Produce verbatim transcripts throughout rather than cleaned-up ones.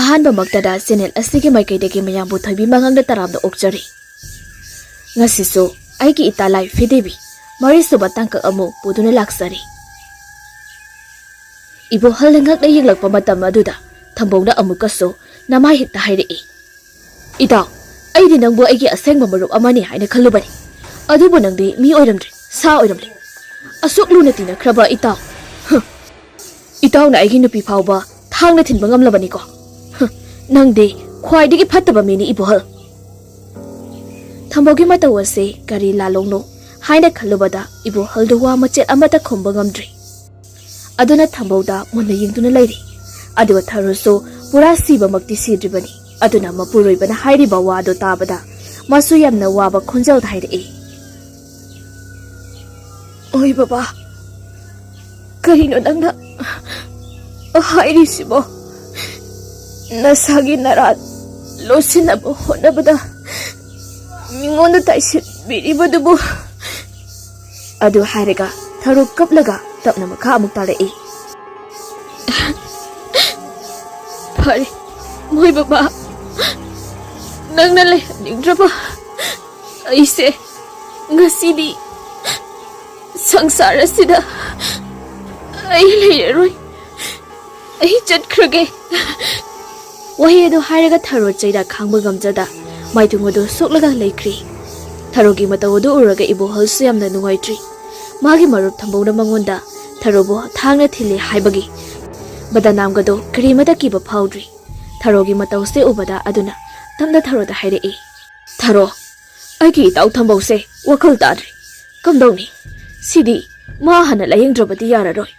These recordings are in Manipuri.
ꯑꯍꯥꯟꯕꯃꯛꯇꯗ ꯆꯦꯅꯦꯜ ꯑꯁꯤꯒꯤ ꯃꯥꯏꯀꯩꯗꯒꯤ ꯃꯌꯥꯝꯕꯨ ꯊꯣꯏꯕꯤ ꯃꯉꯥꯡꯗ ꯇꯔꯥꯝꯅ ꯑꯣꯛꯆꯔꯤ꯫ ꯉꯁꯤꯁꯨ ꯑꯩꯒꯤ ꯏꯇꯥ ꯂꯥꯏ ꯐꯤꯗꯦꯕꯤ ꯃꯔꯤꯁꯨꯕ ꯇꯥꯡꯀꯛ ꯑꯃꯨꯛ ꯄꯨꯗꯨꯅ ꯂꯥꯛꯆꯔꯤ꯫ ꯏꯕꯣꯍꯜꯅ ꯉꯛꯅ ꯌꯦꯡꯂꯛꯄ ꯃꯇꯝ ꯑꯗꯨꯗ ꯊꯝꯕꯧꯅ ꯑꯃꯨꯛꯀꯁꯨ ꯅꯃꯥꯏ ꯍꯦꯛꯇ ꯍꯥꯏꯔꯛꯏ, "ꯏꯇꯥꯎ, ꯑꯩꯗꯤ ꯅꯪꯕꯨ ꯑꯩꯒꯤ ꯑꯁꯦꯡꯕ ꯃꯔꯨꯞ ꯑꯃꯅꯤ ꯍꯥꯏꯅ ꯈꯜꯂꯨꯕꯅꯤ꯫ ꯑꯗꯨꯕꯨ ꯅꯪꯗꯤ ꯃꯤ ꯑꯣꯏꯔꯝꯗ꯭ꯔꯦ, ꯁꯥ ꯑꯣꯏꯔꯝꯂꯦ꯫ ꯑꯁꯨꯛ ꯂꯨꯅ ꯇꯤꯟꯅꯈ꯭ꯔꯕ ꯏꯇꯥꯎ꯫ ꯍ! ꯏꯇꯥꯎꯅ ꯑꯩꯒꯤ ꯅꯨꯄꯤ ꯐꯥꯎꯕ ꯊꯥꯡꯅ ꯊꯤꯟꯕ ꯉꯝꯂꯕꯅꯤꯀꯣ꯫ ꯍ! ꯅꯪꯗꯤ ꯈ꯭ꯋꯥꯏꯗꯒꯤ ꯐꯠꯇꯕ ꯃꯤꯅꯤ, ꯏꯕꯣꯍꯜ꯫" ꯊꯝꯕꯧꯒꯤ ꯃꯇꯧ ꯑꯁꯤ ꯀꯔꯤ ꯂꯥꯜꯂꯣꯡꯅꯣ ꯍꯥꯏꯅ ꯈꯜꯂꯨꯕꯗ ꯏꯕꯣꯍꯜꯗꯨ ꯋꯥ ꯃꯆꯦꯠ ꯑꯃꯠꯇ ꯈꯨꯝꯕ ꯉꯝꯗ꯭ꯔꯤ꯫ ꯑꯗꯨꯅ ꯊꯝꯕꯧꯗ ꯃꯨꯟꯅ ꯌꯦꯡꯗꯨꯅ ꯂꯩꯔꯤ꯫ ꯑꯗꯨꯒ ꯊꯔꯣꯁꯨ ꯄꯨꯔꯥ ꯁꯤꯕꯃꯛꯇꯤ ꯁꯤꯗ꯭ꯔꯤꯕꯅꯤ꯫ ꯑꯗꯨꯅ ꯃꯄꯨꯔꯣꯏꯕꯅ ꯍꯥꯏꯔꯤꯕ ꯋꯥꯗꯨ ꯇꯥꯕꯗ ꯃꯥꯁꯨ ꯌꯥꯝꯅ ꯋꯥꯕ ꯈꯣꯟꯖꯦꯜꯗ ꯍꯥꯏꯔꯛꯏ, "ꯑꯣꯏ ꯕꯕꯥ, ꯀꯔꯤꯅꯣ ꯅꯪꯅ ꯍꯥꯏꯔꯤꯁꯤꯕꯣ? ꯅꯁꯥꯒꯤ ꯅꯔꯥ ꯂꯣꯠꯁꯤꯟꯅꯕ ꯍꯣꯠꯅꯕꯗ ꯃꯤꯉꯣꯟꯗ ꯇꯥꯏꯁꯤꯟꯕꯤꯔꯤꯕꯗꯨꯕꯨ?" ꯑꯗꯨ ꯍꯥꯏꯔꯒ ꯊꯔꯣ ꯀꯞꯂꯒ ꯇꯞꯅ ꯃꯈꯥ ꯑꯃꯨꯛ ꯇꯥꯔꯛꯏ, "ꯐꯔꯦ, ꯃꯣꯏ ꯕꯕꯥ, ꯅꯪꯅ ꯂꯩꯍꯟꯅꯤꯡꯗ꯭ꯔꯕ ꯑꯩꯁꯦ ꯉꯁꯤꯗꯤ ꯁꯪꯁꯥꯔ ꯑꯁꯤꯗ ꯑꯩ ꯂꯩꯔꯔꯣꯏ꯫ ꯑꯩ ꯆꯠꯈ꯭ꯔꯒꯦ꯫" ꯋꯥꯍꯩ ꯑꯗꯨ ꯍꯥꯏꯔꯒ ꯊꯔꯣ ꯆꯩꯔꯥ ꯈꯥꯡꯕ ꯉꯝꯖꯗ ꯃꯥꯏꯊꯣꯡ ꯑꯗꯨ ꯁꯣꯛꯂꯒ ꯂꯩꯈ꯭ꯔꯤ꯫ ꯊꯔꯣꯒꯤ ꯃꯇꯧ ꯑꯗꯨ ꯎꯔꯒ ꯏꯕꯣꯍꯜꯁꯨ ꯌꯥꯝꯅ ꯅꯨꯡꯉꯥꯏꯇ꯭ꯔꯤ꯫ ꯃꯥꯒꯤ ꯃꯔꯨꯞ ꯊꯝꯕꯧꯅ ꯃꯉꯣꯟꯗ ꯊꯔꯣꯕꯨ ꯊꯥꯡꯅ ꯊꯤꯜꯂꯦ ꯍꯥꯏꯕꯒꯤ ꯕꯗꯅꯥꯝꯒꯗꯣ ꯀꯔꯤꯃꯇ ꯀꯤꯕ ꯐꯥꯎꯗ꯭ꯔꯤ꯫ ꯊꯔꯣꯒꯤ ꯃꯇꯧꯁꯦ ꯎꯕꯗ ꯑꯗꯨꯅ ꯇꯞꯅ ꯊꯔꯣꯗ ꯍꯥꯏꯔꯛꯏ, "ꯊꯔꯣ, ꯑꯩꯒꯤ ꯏꯇꯥꯎ ꯊꯝꯕꯧꯁꯦ ꯋꯥꯈꯜ ꯇꯥꯗ꯭ꯔꯦ꯫ ꯀꯝꯗꯧꯅꯤ? ꯁꯤꯗꯤ ꯃꯥ ꯍꯥꯟꯅ ꯂꯥꯌꯦꯡꯗ꯭ꯔꯕꯗꯤ ꯌꯥꯔꯔꯣꯏ꯫"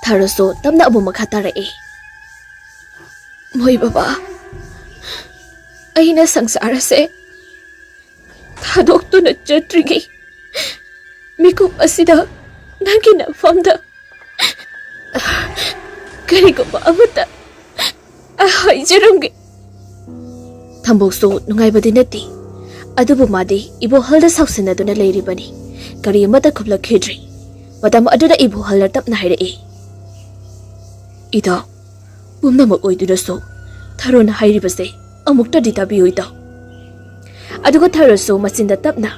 ꯊꯔꯣꯁꯨ ꯇꯞꯅ ꯑꯃꯨꯛ ꯃꯈꯥ ꯇꯥꯔꯛꯏ, "ꯃꯣꯏ ꯕꯕꯥ, ꯑꯩꯅ ꯁꯪꯁꯥꯔꯁꯦ ꯊꯥꯗꯣꯛꯇꯨꯅ ꯆꯠꯇ꯭ꯔꯤꯉꯩ ꯃꯤꯀꯨꯞ ꯑꯁꯤꯗ ꯅꯪꯒꯤ ꯅꯐꯝꯗ ꯀꯔꯤꯒꯨꯝꯕ ꯑꯃꯠꯇ ꯍꯥꯏꯖꯔꯝꯒꯦ꯫" ꯊꯝꯕꯧꯁꯨ ꯅꯨꯡꯉꯥꯏꯕꯗꯤ ꯅꯠꯇꯦ, ꯑꯗꯨꯕꯨ ꯃꯥꯗꯤ ꯏꯕꯣꯍꯜꯗ ꯁꯥꯎꯁꯤꯟꯅꯗꯨꯅ ꯂꯩꯔꯤꯕꯅꯤ꯫ ꯀꯔꯤ ꯑꯃꯠꯇ ꯈꯨꯝꯂꯛꯈꯤꯗ꯭ꯔꯤ꯫ ꯃꯇꯝ ꯑꯗꯨꯗ ꯏꯕꯣꯍꯜꯅ ꯇꯞꯅ ꯍꯥꯏꯔꯛꯏ, "ꯏꯇꯥꯎ, ꯄꯨꯝꯅꯃꯛ ꯑꯣꯏꯗꯨꯅꯁꯨ ꯊꯔꯣꯅ ꯍꯥꯏꯔꯤꯕꯁꯦ ꯑꯃꯨꯛꯇꯗꯤ ꯇꯥꯕꯤꯌꯨ ꯏꯇꯥꯎ꯫ ꯑꯗꯨꯒ ꯊꯔꯣꯁꯨ ꯃꯆꯤꯟꯗ ꯇꯞꯅ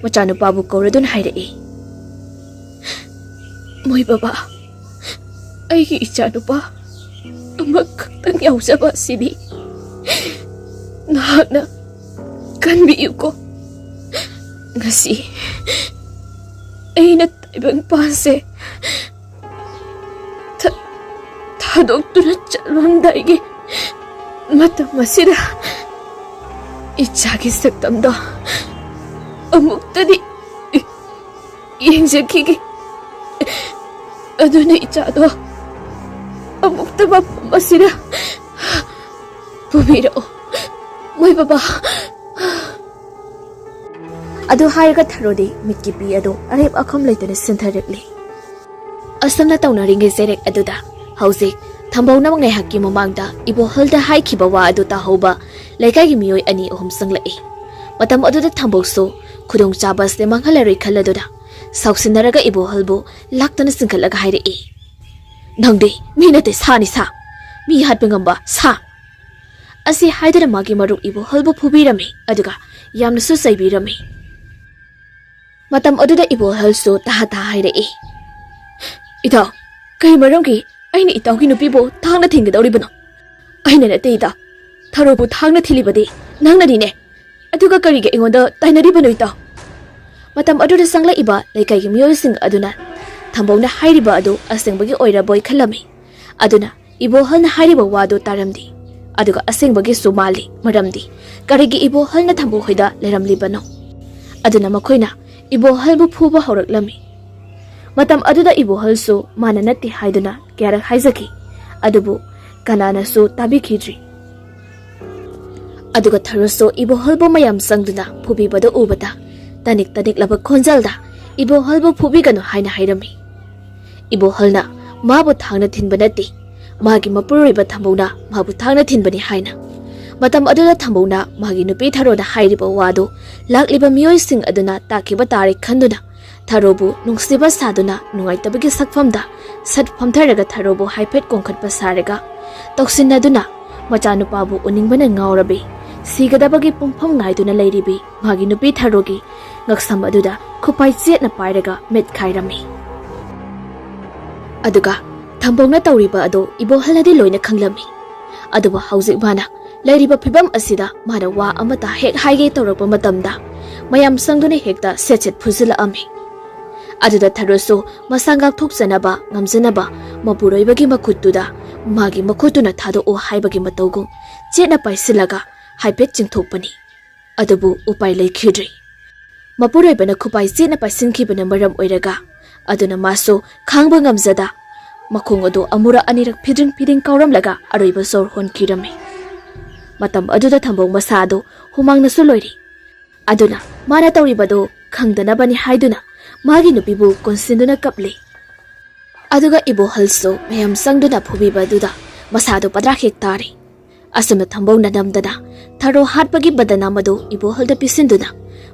ꯃꯆꯥꯅꯨꯄꯥꯕꯨ ꯀꯧꯔꯗꯨꯅ ꯍꯥꯏꯔꯛꯏ, "ꯃꯣꯏ ꯕꯕꯥ, ꯑꯩꯒꯤ ꯏꯆꯥꯅꯨꯄꯥ ꯑꯃꯈꯛꯇꯪ ꯌꯥꯎꯖꯕ ꯑꯁꯤꯗꯤ ꯅꯍꯥꯛꯅ ꯀꯟꯕꯤꯌꯨꯀꯣ꯫ ꯉꯁꯤ ꯑꯩꯅ ꯇꯥꯏꯕꯪ ꯄꯥꯟꯁꯦ ꯊ-, ꯊꯥꯗꯣꯛꯇꯨꯅ ꯆꯠꯂꯝꯗꯥꯏꯒꯤ ꯃꯇꯝ ꯑꯁꯤꯗ ꯏꯆꯥꯒꯤ ꯁꯛꯇꯝꯗꯣ ꯑꯃꯨꯛꯇꯗꯤ ꯌꯦꯡꯖꯈꯤꯒꯦ꯫ ꯑꯗꯨꯅ ꯏꯆꯥꯗꯣ ꯑꯃꯨꯛꯇ ꯃꯐꯝ ꯑꯁꯤꯗ ꯄꯨꯕꯤꯔꯛꯑꯣ, ꯃꯣꯏ ꯕꯕꯥ"꯫ ꯑꯗꯨ ꯍꯥꯏꯔꯒ ꯊꯔꯣꯗꯤ ꯃꯤꯠꯀꯤ ꯄꯤ ꯑꯗꯨ ꯑꯔꯦꯞ ꯑꯈꯝ ꯂꯩꯇꯅ ꯁꯤꯟꯊꯔꯛꯂꯤ꯫ ꯑꯁꯨꯝꯅ ꯇꯧꯅꯔꯤꯉꯩ ꯆꯩꯔꯦꯛ ꯑꯗꯨꯗ ꯍꯧꯖꯤꯛ ꯊꯝꯕꯧꯅ ꯉꯥꯏꯍꯥꯛꯀꯤ ꯃꯃꯥꯡꯗ ꯏꯕꯣꯍꯜꯗ ꯍꯥꯏꯈꯤꯕ ꯋꯥ ꯑꯗꯨ ꯇꯥꯍꯧꯕ ꯂꯩꯀꯥꯏꯒꯤ ꯃꯤꯑꯣꯏ ꯑꯅꯤ ꯑꯍꯨꯝ ꯆꯪꯂꯛꯏ꯫ ꯃꯇꯝ ꯑꯗꯨꯗ ꯊꯝꯕꯧꯁꯨ ꯈꯨꯗꯣꯡꯆꯥꯕ ꯑꯁꯤ ꯃꯥꯡꯍꯜꯂꯔꯣꯏ ꯈꯜꯂꯗꯨꯅ ꯁꯥꯎꯁꯤꯟꯅꯔꯒ ꯏꯕꯣꯍꯜꯕꯨ ꯂꯥꯛꯇꯅ ꯆꯤꯡꯈꯠꯂꯒ ꯍꯥꯏꯔꯛꯏ, "ꯅꯪꯗꯤ ꯃꯤ ꯅꯠꯇꯦ, ꯁꯥꯅꯤ, ꯁꯥ꯫ ꯃꯤ ꯍꯥꯠꯄ ꯉꯝꯕ ꯁꯥ"꯫ ꯑꯁꯤ ꯍꯥꯏꯗꯨꯅ ꯃꯥꯒꯤ ꯃꯔꯨꯞ ꯏꯕꯣꯍꯜꯕꯨ ꯐꯨꯕꯤꯔꯝꯃꯤ, ꯑꯗꯨꯒ ꯌꯥꯝꯅꯁꯨ ꯆꯩꯕꯤꯔꯝꯃꯤ꯫ ꯃꯇꯝ ꯑꯗꯨꯗ ꯏꯕꯣꯍꯜꯁꯨ ꯇꯍꯥ ꯇꯍꯥ ꯍꯥꯏꯔꯛꯏ, "ꯏꯇꯥꯎ, ꯀꯔꯤ ꯃꯔꯝꯒꯤ ꯑꯩꯅ ꯏꯇꯥꯎꯒꯤ ꯅꯨꯄꯤꯕꯨ ꯊꯥꯡꯅ ꯊꯤꯟꯒꯗꯧꯔꯤꯕꯅꯣ? ꯑꯩꯅ ꯅꯠꯇꯦ ꯏꯇꯥꯎ, ꯊꯔꯣꯕꯨ ꯊꯥꯡꯅ ꯊꯤꯜꯂꯤꯕꯗꯤ ꯅꯪꯅꯅꯤꯅꯦ꯫ ꯑꯗꯨꯒ ꯀꯔꯤꯒꯤ ꯑꯩꯉꯣꯟꯗ ꯇꯥꯏꯅꯔꯤꯕꯅꯣ ꯏꯇꯥꯎ?" ꯃꯇꯝ ꯑꯗꯨꯗ ꯆꯪꯂꯛꯏꯕ ꯂꯩꯀꯥꯏꯒꯤ ꯃꯤꯑꯣꯏꯁꯤꯡ ꯑꯗꯨꯅ ꯊꯝꯕꯧꯅ ꯍꯥꯏꯔꯤꯕ ꯑꯗꯨ ꯑꯁꯦꯡꯕꯒꯤ ꯑꯣꯏꯔꯕꯣꯏ ꯈꯜꯂꯝꯃꯤ꯫ ꯑꯗꯨꯅ ꯏꯕꯣꯍꯜꯅ ꯍꯥꯏꯔꯤꯕ ꯋꯥꯗꯨ ꯇꯥꯔꯝꯗꯦ꯫ ꯑꯗꯨꯒ ꯑꯁꯦꯡꯕꯒꯤꯁꯨ ꯃꯥꯜꯂꯤ, ꯃꯔꯝꯗꯤ ꯀꯔꯤꯒꯤ ꯏꯕꯣꯍꯜꯅ ꯊꯝꯕꯧ ꯍꯣꯏꯗ ꯂꯩꯔꯝꯂꯤꯕꯅꯣ? ꯑꯗꯨꯅ ꯃꯈꯣꯏꯅ ꯏꯕꯣꯍꯜꯕꯨ ꯐꯨꯕ ꯍꯧꯔꯛꯂꯝꯃꯤ꯫ ꯃꯇꯝ ꯑꯗꯨꯗ ꯏꯕꯣꯍꯜꯁꯨ ꯃꯥꯅ ꯅꯠꯇꯦ ꯍꯥꯏꯗꯨꯅ ꯀꯌꯥꯔꯛ ꯍꯥꯏꯖꯈꯤ, ꯑꯗꯨꯕꯨ ꯀꯅꯥꯅꯁꯨ ꯇꯥꯕꯤꯈꯤꯗ꯭ꯔꯤ꯫ ꯑꯗꯨꯒ ꯊꯔꯣꯁꯨ ꯏꯕꯣꯍꯜꯕꯨ ꯃꯌꯥꯝ ꯆꯪꯗꯨꯅ ꯐꯨꯕꯤꯕꯗꯨ ꯎꯕꯗ ꯇꯅꯤꯛ ꯇꯅꯤꯛꯂꯕ ꯈꯣꯟꯖꯦꯜꯗ ꯏꯕꯣꯍꯜꯕꯨ ꯐꯨꯕꯤꯒꯅꯨ ꯍꯥꯏꯅ ꯍꯥꯏꯔꯝꯃꯤ꯫ ꯏꯕꯣꯍꯜꯅ ꯃꯥꯕꯨ ꯊꯥꯡꯅ ꯊꯤꯟꯕ ꯅꯠꯇꯦ, ꯃꯥꯒꯤ ꯃꯄꯨꯔꯣꯏꯕ ꯊꯝꯕꯧꯅ ꯃꯥꯕꯨ ꯊꯥꯡꯅ ꯊꯤꯟꯕꯅꯤ ꯍꯥꯏꯅ꯫ ꯃꯇꯝ ꯑꯗꯨꯗ ꯊꯝꯕꯧꯅ ꯃꯥꯒꯤ ꯅꯨꯄꯤ ꯊꯔꯣꯅ ꯍꯥꯏꯔꯤꯕ ꯋꯥꯗꯨ ꯂꯥꯛꯂꯤꯕ ꯃꯤꯑꯣꯏꯁꯤꯡ ꯑꯗꯨꯅ ꯇꯥꯈꯤꯕ ꯇꯥꯔꯦ ꯈꯟꯗꯨꯅ ꯊꯔꯣꯕꯨ ꯅꯨꯡꯁꯤꯕ ꯁꯥꯗꯨꯅ ꯅꯨꯡꯉꯥꯏꯇꯕꯒꯤ ꯁꯛꯐꯝꯗ ꯁꯠ ꯐꯝꯊꯔꯒ ꯊꯔꯣꯕꯨ ꯍꯥꯏꯐꯦꯠ ꯀꯣꯟꯈꯠꯄ ꯁꯥꯔꯒ ꯇꯧꯁꯤꯟꯅꯗꯨꯅ ꯃꯆꯥꯅꯨꯄꯥꯕꯨ ꯎꯅꯤꯡꯕꯅ ꯉꯥꯎꯔꯕꯤ ꯁꯤꯒꯗꯕꯒꯤ ꯄꯨꯡꯐꯝ ꯉꯥꯏꯗꯨꯅ ꯂꯩꯔꯤꯕꯤ ꯃꯥꯒꯤ ꯅꯨꯄꯤ ꯊꯔꯣꯒꯤ ꯉꯛꯁꯝ ꯑꯗꯨꯗ ꯈꯨꯄꯥꯏ ꯆꯦꯠꯅ ꯄꯥꯏꯔꯒ ꯃꯤꯠꯈꯥꯏꯔꯝꯃꯤ꯫ ꯑꯗꯨꯒ ꯊꯝꯕꯧꯅ ꯇꯧꯔꯤꯕ ꯑꯗꯨ ꯏꯕꯣꯍꯜꯅꯗꯤ ꯂꯣꯏꯅ ꯈꯪꯂꯝꯃꯤ꯫ ꯑꯗꯨꯕꯨ ꯍꯧꯖꯤꯛ ꯃꯥꯅ ꯂꯩꯔꯤꯕ ꯐꯤꯕꯝ ꯑꯁꯤꯗ ꯃꯥꯅ ꯋꯥ ꯑꯃꯇ ꯍꯦꯛ ꯍꯥꯏꯒꯦ ꯇꯧꯔꯛꯄ ꯃꯇꯝꯗ ꯃꯌꯥꯝ ꯆꯪꯗꯨꯅ ꯍꯦꯛꯇ ꯁꯦꯠ ꯁꯦꯠ ꯐꯨꯖꯤꯜꯂꯛꯑꯝꯃꯤ꯫ ꯑꯗꯨꯗ ꯊꯔꯣꯁꯨ ꯃꯁꯥ ꯉꯥꯛꯊꯣꯛꯆꯅꯕ ꯉꯝꯖꯅꯕ ꯃꯄꯨꯔꯣꯏꯕꯒꯤ ꯃꯈꯨꯠꯇꯨꯗ ꯃꯥꯒꯤ ꯃꯈꯨꯠꯇꯨꯅ ꯊꯥꯗꯣꯛꯑꯣ ꯍꯥꯏꯕꯒꯤ ꯃꯇꯧꯒꯨꯝ ꯆꯦꯠꯅ ꯄꯥꯏꯁꯤꯜꯂꯒ ꯍꯥꯏꯐꯦꯠ ꯆꯤꯡꯊꯣꯛꯄꯅꯤ꯫ ꯑꯗꯨꯕꯨ ꯎꯄꯥꯏ ꯂꯩꯈꯤꯗ꯭ꯔꯦ꯫ ꯃꯄꯨꯔꯣꯏꯕꯅ ꯈꯨꯄꯥꯏ ꯆꯦꯠꯅ ꯄꯥꯏꯁꯤꯟꯈꯤꯕꯅ ꯃꯔꯝ ꯑꯣꯏꯔꯒ ꯑꯗꯨꯅ ꯃꯥꯁꯨ ꯈꯥꯡꯕ ꯉꯝꯖꯗ ꯃꯈꯣꯡ ꯑꯗꯨ ꯑꯃꯨꯔꯛ ꯑꯅꯤꯔꯛ ꯐꯤꯗ꯭ꯔꯤꯡ ꯐꯤꯗ꯭ꯔꯤꯡ ꯀꯥꯎꯔꯝꯂꯒ ꯑꯔꯣꯏꯕ ꯁꯣꯔ ꯍꯣꯟꯈꯤꯔꯝꯃꯤ꯫ ꯃꯇꯝ ꯑꯗꯨꯗ ꯊꯝꯕꯧ ꯃꯁꯥ ꯑꯗꯨ ꯍꯨꯃꯥꯡꯅꯁꯨ ꯂꯣꯏꯔꯤ꯫ ꯑꯗꯨꯅ ꯃꯥꯅ ꯇꯧꯔꯤꯕꯗꯨ ꯈꯪꯗꯅꯕꯅꯤ ꯍꯥꯏꯗꯨꯅ ꯃꯥꯒꯤ ꯅꯨꯄꯤꯕꯨ ꯀꯣꯟꯁꯤꯟꯗꯨꯅ ꯀꯞꯂꯤ꯫ ꯑꯗꯨꯒ ꯏꯕꯣꯍꯜꯁꯨ ꯃꯌꯥꯝ ꯆꯪꯗꯨꯅ ꯐꯨꯕꯤꯕ ꯑꯗꯨꯗ ꯃꯁꯥꯗꯨ ꯄꯗ꯭ꯔꯥꯛ ꯍꯦꯛ ꯇꯥꯔꯦ꯫ ꯑꯁꯨꯝꯅ ꯊꯝꯕꯧꯅ ꯅꯝꯗꯅ ꯊꯔꯣ ꯍꯥꯠꯄꯒꯤ ꯕꯗꯅꯥꯝ ꯑꯗꯨ ꯏꯕꯣꯍꯜꯗ ꯄꯤꯁꯤꯟꯗꯨꯅ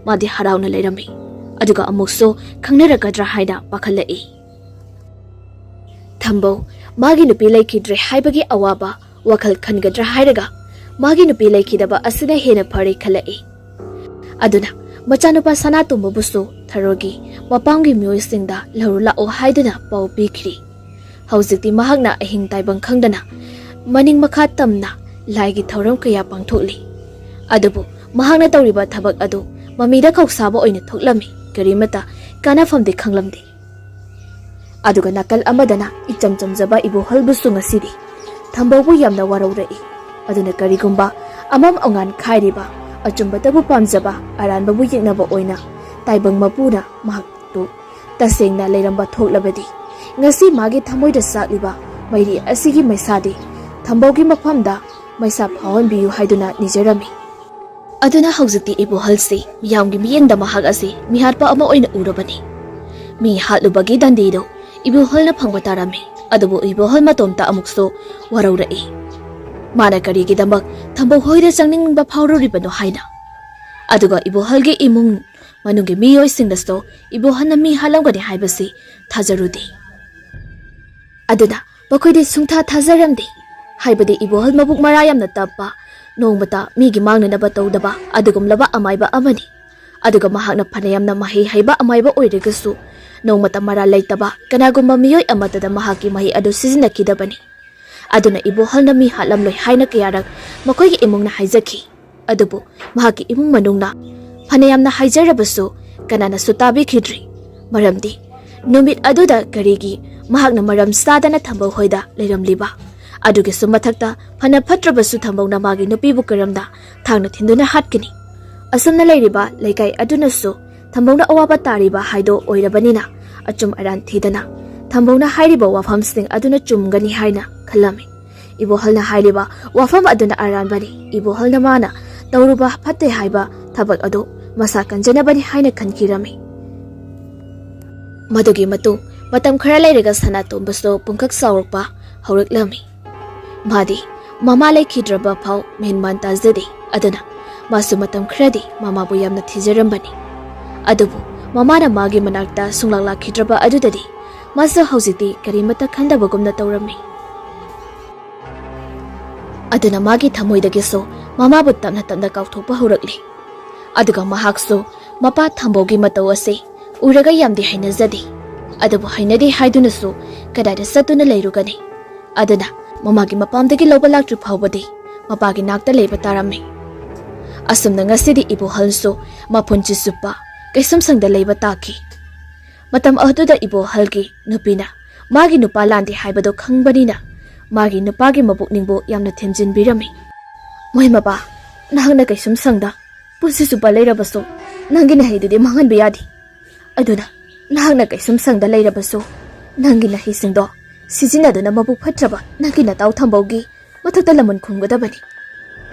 ꯃꯥꯗꯤ ꯍꯔꯥꯎꯅ ꯂꯩꯔꯝꯃꯤ꯫ ꯑꯗꯨꯒ ꯑꯃꯨꯛꯁꯨ ꯈꯪꯅꯔꯛꯀꯗ꯭ꯔꯥ ꯍꯥꯏꯅ ꯄꯥꯈꯠꯂꯛꯏ꯫ ꯊꯝꯕꯧ ꯃꯥꯒꯤ ꯅꯨꯄꯤ ꯂꯩꯈꯤꯗ꯭ꯔꯦ ꯍꯥꯏꯕꯒꯤ ꯑꯋꯥꯕ ꯋꯥꯈꯜ ꯈꯟꯒꯗ꯭ꯔꯥ ꯍꯥꯏꯔꯒ ꯃꯥꯒꯤ ꯅꯨꯄꯤ ꯂꯩꯈꯤꯗꯕ ꯑꯁꯤꯅ ꯍꯦꯟꯅ ꯐꯔꯦ ꯈꯜꯂꯛꯏ꯫ ꯑꯗꯨꯅ ꯃꯆꯥꯅꯨꯄꯥ ꯁꯅꯥꯇꯣꯝꯕꯕꯨꯁꯨ ꯊꯔꯣꯒꯤ ꯃꯄꯥꯝꯒꯤ ꯃꯤꯑꯣꯏꯁꯤꯡꯗ ꯂꯧꯔꯨ ꯂꯥꯛꯑꯣ ꯍꯥꯏꯗꯨꯅ ꯄꯥꯎ ꯄꯤꯈ꯭ꯔꯤ꯫ ꯍꯧꯖꯤꯛꯇꯤ ꯃꯍꯥꯛꯅ ꯑꯍꯤꯡ ꯇꯥꯏꯕꯪ ꯈꯪꯗꯅ ꯃꯅꯤꯡ ꯃꯈꯥ ꯇꯝꯅ ꯂꯥꯏꯒꯤ ꯊꯧꯔꯝ ꯀꯌꯥ ꯄꯥꯡꯊꯣꯛꯂꯤ꯫ ꯑꯗꯨꯕꯨ ꯃꯍꯥꯛꯅ ꯇꯧꯔꯤꯕ ꯊꯕꯛ ꯑꯗꯨ ꯃꯃꯤꯗ ꯈꯧꯁꯥꯕ ꯑꯣꯏꯅ ꯊꯣꯛꯂꯝꯃꯤ, ꯀꯔꯤꯃꯠꯇ ꯀꯥꯟꯅꯐꯝꯗꯤ ꯈꯪꯂꯝꯗꯦ꯫ ꯑꯗꯨꯒ ꯅꯥꯀꯜ ꯑꯃꯗꯅ ꯏꯆꯝ ꯆꯝꯖꯕ ꯏꯕꯣꯍꯜꯕꯨꯁꯨ ꯉꯁꯤꯗꯤ ꯊꯝꯕꯧꯕꯨ ꯌꯥꯝꯅ ꯋꯥꯔꯧꯔꯛꯏ꯫ ꯑꯗꯨꯅ ꯀꯔꯤꯒꯨꯝꯕ ꯑꯃꯝ ꯑꯉꯥꯟ ꯈꯥꯏꯔꯤꯕ ꯑꯆꯨꯝꯕꯇꯕꯨ ꯄꯥꯝꯖꯕ ꯑꯔꯥꯟꯕꯕꯨ ꯌꯦꯛꯅꯕ ꯑꯣꯏꯅ ꯇꯥꯏꯕꯪ ꯃꯄꯨꯅ ꯃꯍꯥꯛꯇꯨ ꯇꯁꯦꯡꯅ ꯂꯩꯔꯝꯕ ꯊꯣꯛꯂꯕꯗꯤ ꯉꯁꯤ ꯃꯥꯒꯤ ꯊꯃꯣꯏꯗ ꯆꯥꯛꯂꯤꯕ ꯃꯩꯔꯤ ꯑꯁꯤꯒꯤ ꯃꯩꯁꯥꯗꯤ ꯊꯝꯕꯧꯒꯤ ꯃꯐꯝꯗ ꯃꯩꯁꯥ ꯐꯥꯎꯍꯟꯕꯤꯌꯨ ꯍꯥꯏꯗꯨꯅ ꯅꯤꯖꯔꯝꯃꯤ꯫ ꯑꯗꯨꯅ ꯍꯧꯖꯤꯛꯇꯤ ꯏꯕꯣꯍꯜꯁꯤ ꯃꯤꯌꯥꯝꯒꯤ ꯃꯤꯠꯌꯦꯡꯗ ꯃꯍꯥꯛ ꯑꯁꯤ ꯃꯤꯍꯥꯠꯄ ꯑꯃ ꯑꯣꯏꯅ ꯎꯔꯕꯅꯤ꯫ ꯃꯤ ꯍꯥꯠꯂꯨꯕꯒꯤ ꯗꯟꯗꯤꯗꯨ ꯏꯕꯣꯍꯜꯅ ꯐꯪꯕ ꯇꯥꯔꯝꯃꯤ꯫ ꯑꯗꯨꯕꯨ ꯏꯕꯣꯍꯜ ꯃꯇꯣꯝꯇ ꯑꯃꯨꯛꯁꯨ ꯋꯥꯔꯧꯔꯛꯏ꯫ ꯃꯥꯅ ꯀꯔꯤꯒꯤꯗꯃꯛ ꯊꯝꯕꯧ ꯍꯣꯏꯗ ꯆꯪꯅꯤꯡꯕ ꯐꯥꯎꯔꯨꯔꯤꯕꯅꯣ ꯍꯥꯏꯅ꯫ ꯑꯗꯨꯒ ꯏꯕꯣꯍꯜꯒꯤ ꯏꯃꯨꯡ ꯃꯅꯨꯡꯒꯤ ꯃꯤꯑꯣꯏꯁꯤꯡꯅꯁꯨ ꯏꯕꯣꯍꯜꯅ ꯃꯤ ꯍꯥꯠꯂꯝꯒꯅꯤ ꯍꯥꯏꯕꯁꯤ ꯊꯥꯖꯔꯨꯗꯦ꯫ ꯑꯗꯨꯅ ꯃꯈꯣꯏꯗꯤ ꯁꯨꯡꯊꯥ ꯊꯥꯖꯔꯝꯗꯦ꯫ ꯍꯥꯏꯕꯗꯤ ꯏꯕꯣꯍꯜ ꯃꯕꯨꯛ ꯃꯔꯥ ꯌꯥꯝꯅ ꯇꯞꯄ, ꯅꯣꯡꯃꯇ ꯃꯤꯒꯤ ꯃꯥꯡꯅꯅꯕ ꯇꯧꯗꯕ ꯑꯗꯨꯒꯨꯝꯂꯕ ꯑꯃꯥꯏꯕ ꯑꯃꯅꯤ꯫ ꯑꯗꯨꯒ ꯃꯍꯥꯛꯅ ꯐꯅꯌꯥꯝꯅ ꯃꯍꯩ ꯍꯩꯕ ꯑꯃꯥꯏꯕ ꯑꯣꯏꯔꯒꯁꯨ ꯅꯣꯡꯃꯇ ꯃꯔꯥꯜ ꯂꯩꯇꯕ ꯀꯅꯥꯒꯨꯝꯕ ꯃꯤꯑꯣꯏ ꯑꯃꯠꯇꯗ ꯃꯍꯥꯛꯀꯤ ꯃꯍꯩ ꯑꯗꯨ ꯁꯤꯖꯤꯟꯅꯈꯤꯗꯕꯅꯤ꯫ ꯑꯗꯨꯅ ꯏꯕꯣꯍꯜꯅ ꯃꯤ ꯍꯥꯠꯂꯝꯂꯣꯏ ꯍꯥꯏꯅ ꯀꯌꯥꯔꯛ ꯃꯈꯣꯏꯒꯤ ꯏꯃꯨꯡꯅ ꯍꯥꯏꯖꯈꯤ꯫ ꯑꯗꯨꯕꯨ ꯃꯍꯥꯛꯀꯤ ꯏꯃꯨꯡ ꯃꯅꯨꯡꯅ ꯐꯅꯌꯥꯝꯅ ꯍꯥꯏꯖꯔꯕꯁꯨ ꯀꯅꯥꯅꯁꯨ ꯇꯥꯕꯤꯈꯤꯗ꯭ꯔꯤ꯫ ꯃꯔꯝꯗꯤ ꯅꯨꯃꯤꯠ ꯑꯗꯨꯗ ꯀꯔꯤꯒꯤ ꯃꯍꯥꯛꯅ ꯃꯔꯝ ꯆꯥꯗꯅ ꯊꯝꯕꯧ ꯍꯣꯏꯗ ꯂꯩꯔꯝꯂꯤꯕ? ꯑꯗꯨꯒꯤꯁꯨ ꯃꯊꯛꯇ ꯐꯅ ꯐꯠꯇ꯭ꯔꯕꯁꯨ ꯊꯝꯕꯧꯅ ꯃꯥꯒꯤ ꯅꯨꯄꯤꯕꯨ ꯀꯔꯝꯅ ꯊꯥꯡꯅ ꯊꯤꯟꯗꯨꯅ ꯍꯥꯠꯀꯅꯤ? ꯑꯁꯨꯝꯅ ꯂꯩꯔꯤꯕ ꯂꯩꯀꯥꯏ ꯑꯗꯨꯅꯁꯨ ꯊꯝꯕꯧꯅ ꯑꯋꯥꯕ ꯇꯥꯔꯤꯕ ꯍꯥꯏꯗꯣ ꯑꯣꯏꯔꯕꯅꯤꯅ ꯑꯆꯨꯝ ꯑꯔꯥꯟ ꯊꯤꯗꯅ ꯊꯝꯕꯧꯅ ꯍꯥꯏꯔꯤꯕ ꯋꯥꯐꯝꯁꯤꯡ ꯑꯗꯨꯅ ꯆꯨꯝꯒꯅꯤ ꯍꯥꯏꯅ ꯈꯜꯂꯝꯃꯤ꯫ ꯏꯕꯣꯍꯜꯅ ꯍꯥꯏꯔꯤꯕ ꯋꯥꯐꯝ ꯑꯗꯨꯅ ꯑꯔꯥꯟꯕꯅꯤ꯫ ꯏꯕꯣꯍꯜꯅ ꯃꯥꯅ ꯇꯧꯔꯨꯕ ꯐꯠꯇꯦ ꯍꯥꯏꯕ ꯊꯕꯛ ꯑꯗꯨ ꯃꯁꯥ ꯀꯟꯖꯅꯕꯅꯤ ꯍꯥꯏꯅ ꯈꯟꯈꯤꯔꯝꯃꯤ꯫ ꯃꯗꯨꯒꯤ ꯃꯇꯨꯡ ꯃꯇꯝ ꯈꯔ ꯂꯩꯔꯒ ꯁꯅꯥꯇꯣꯝꯕꯁꯨ ꯄꯨꯡꯀꯛ ꯆꯥꯎꯔꯛꯄ ꯍꯧꯔꯛꯂꯝꯃꯤ꯫ ꯃꯥꯗꯤ ꯃꯃꯥ ꯂꯩꯈꯤꯗ꯭ꯔꯕ ꯐꯥꯎ ꯃꯦꯟꯃꯥꯟ ꯇꯥꯖꯗꯦ꯫ ꯑꯗꯨꯅ ꯃꯥꯁꯨ ꯃꯇꯝ ꯈꯔꯗꯤ ꯃꯃꯥꯕꯨ ꯌꯥꯝꯅ ꯊꯤꯖꯔꯝꯕꯅꯤ꯫ ꯑꯗꯨꯕꯨ ꯃꯃꯥꯅ ꯃꯥꯒꯤ ꯃꯅꯥꯛꯇ ꯁꯨꯡꯂꯥꯛ ꯂꯥꯛꯈꯤꯗ꯭ꯔꯕ ꯑꯗꯨꯗꯗꯤ ꯃꯥꯁꯨ ꯍꯧꯖꯤꯛꯇꯤ ꯀꯔꯤꯃꯠꯇ ꯈꯟꯗꯕꯒꯨꯝꯅ ꯇꯧꯔꯝꯃꯤ꯫ ꯑꯗꯨꯅ ꯃꯥꯒꯤ ꯊꯃꯣꯏꯗꯒꯤꯁꯨ ꯃꯃꯥꯕꯨ ꯇꯞꯅ ꯇꯞꯅ ꯀꯥꯎꯊꯣꯛꯄ ꯍꯧꯔꯛꯂꯤ꯫ ꯑꯗꯨꯒ ꯃꯍꯥꯛꯁꯨ ꯃꯄꯥ ꯊꯝꯕꯧꯒꯤ ꯃꯇꯧ ꯑꯁꯤ ꯎꯔꯒ ꯌꯥꯝꯗꯤ ꯍꯩꯅꯖꯗꯦ꯫ ꯑꯗꯨꯕꯨ ꯍꯩꯅꯗꯦ ꯍꯥꯏꯗꯨꯅꯁꯨ ꯀꯗꯥꯏꯗ ꯆꯠꯇꯨꯅ ꯂꯩꯔꯨꯒꯅꯤ? ꯑꯗꯨꯅ ꯃꯃꯥꯒꯤ ꯃꯄꯥꯝꯗꯒꯤ ꯂꯧꯕ ꯂꯥꯛꯇ꯭ꯔꯤ ꯐꯥꯎꯕꯗꯤ ꯃꯄꯥꯒꯤ ꯅꯥꯛꯇ ꯂꯩꯕ ꯇꯥꯔꯝꯃꯤ꯫ ꯑꯁꯨꯝꯅ ꯉꯁꯤꯗꯤ ꯏꯕꯣꯍꯜꯁꯨ ꯃꯄꯨꯟꯁꯤ ꯆꯨꯞꯄ ꯀꯩꯁꯨꯝꯁꯪꯗ ꯂꯩꯕ ꯇꯥꯈꯤ꯫ ꯃꯇꯝ ꯑꯗꯨꯗ ꯏꯕꯣꯍꯜꯒꯤ ꯅꯨꯄꯤꯅ ꯃꯥꯒꯤ ꯅꯨꯄꯥ ꯂꯥꯟꯗꯦ ꯍꯥꯏꯕꯗꯣ ꯈꯪꯕꯅꯤꯅ ꯃꯥꯒꯤ ꯅꯨꯄꯥꯒꯤ ꯃꯄꯨꯛꯅꯤꯡꯕꯨ ꯌꯥꯝꯅ ꯊꯦꯝꯖꯤꯟꯕꯤꯔꯝꯃꯤ꯫ "ꯃꯣꯏ ꯃꯄꯥ, ꯅꯍꯥꯛꯅ ꯀꯩꯁꯨꯝ ꯁꯪꯗ ꯄꯨꯟꯁꯤ ꯆꯨꯞꯄ ꯂꯩꯔꯕꯁꯨ ꯅꯪꯒꯤ ꯅꯍꯩꯗꯨꯗꯤ ꯃꯥꯡꯍꯟꯕ ꯌꯥꯗꯦ꯫ ꯑꯗꯨꯅ ꯅꯍꯥꯛꯅ ꯀꯩꯁꯨꯝ ꯁꯪꯗ ꯂꯩꯔꯕꯁꯨ ꯅꯪꯒꯤ ꯅꯍꯩꯁꯤꯡꯗꯣ ꯁꯤꯖꯤꯟꯅꯗꯨꯅ ꯃꯕꯨꯛ ꯐꯠꯇ꯭ꯔꯕ ꯅꯪꯒꯤ ꯅꯇꯥꯎ ꯊꯝꯕꯧꯒꯤ ꯃꯊꯛꯇ ꯂꯃꯟ ꯈꯨꯝꯒꯗꯕꯅꯤ꯫"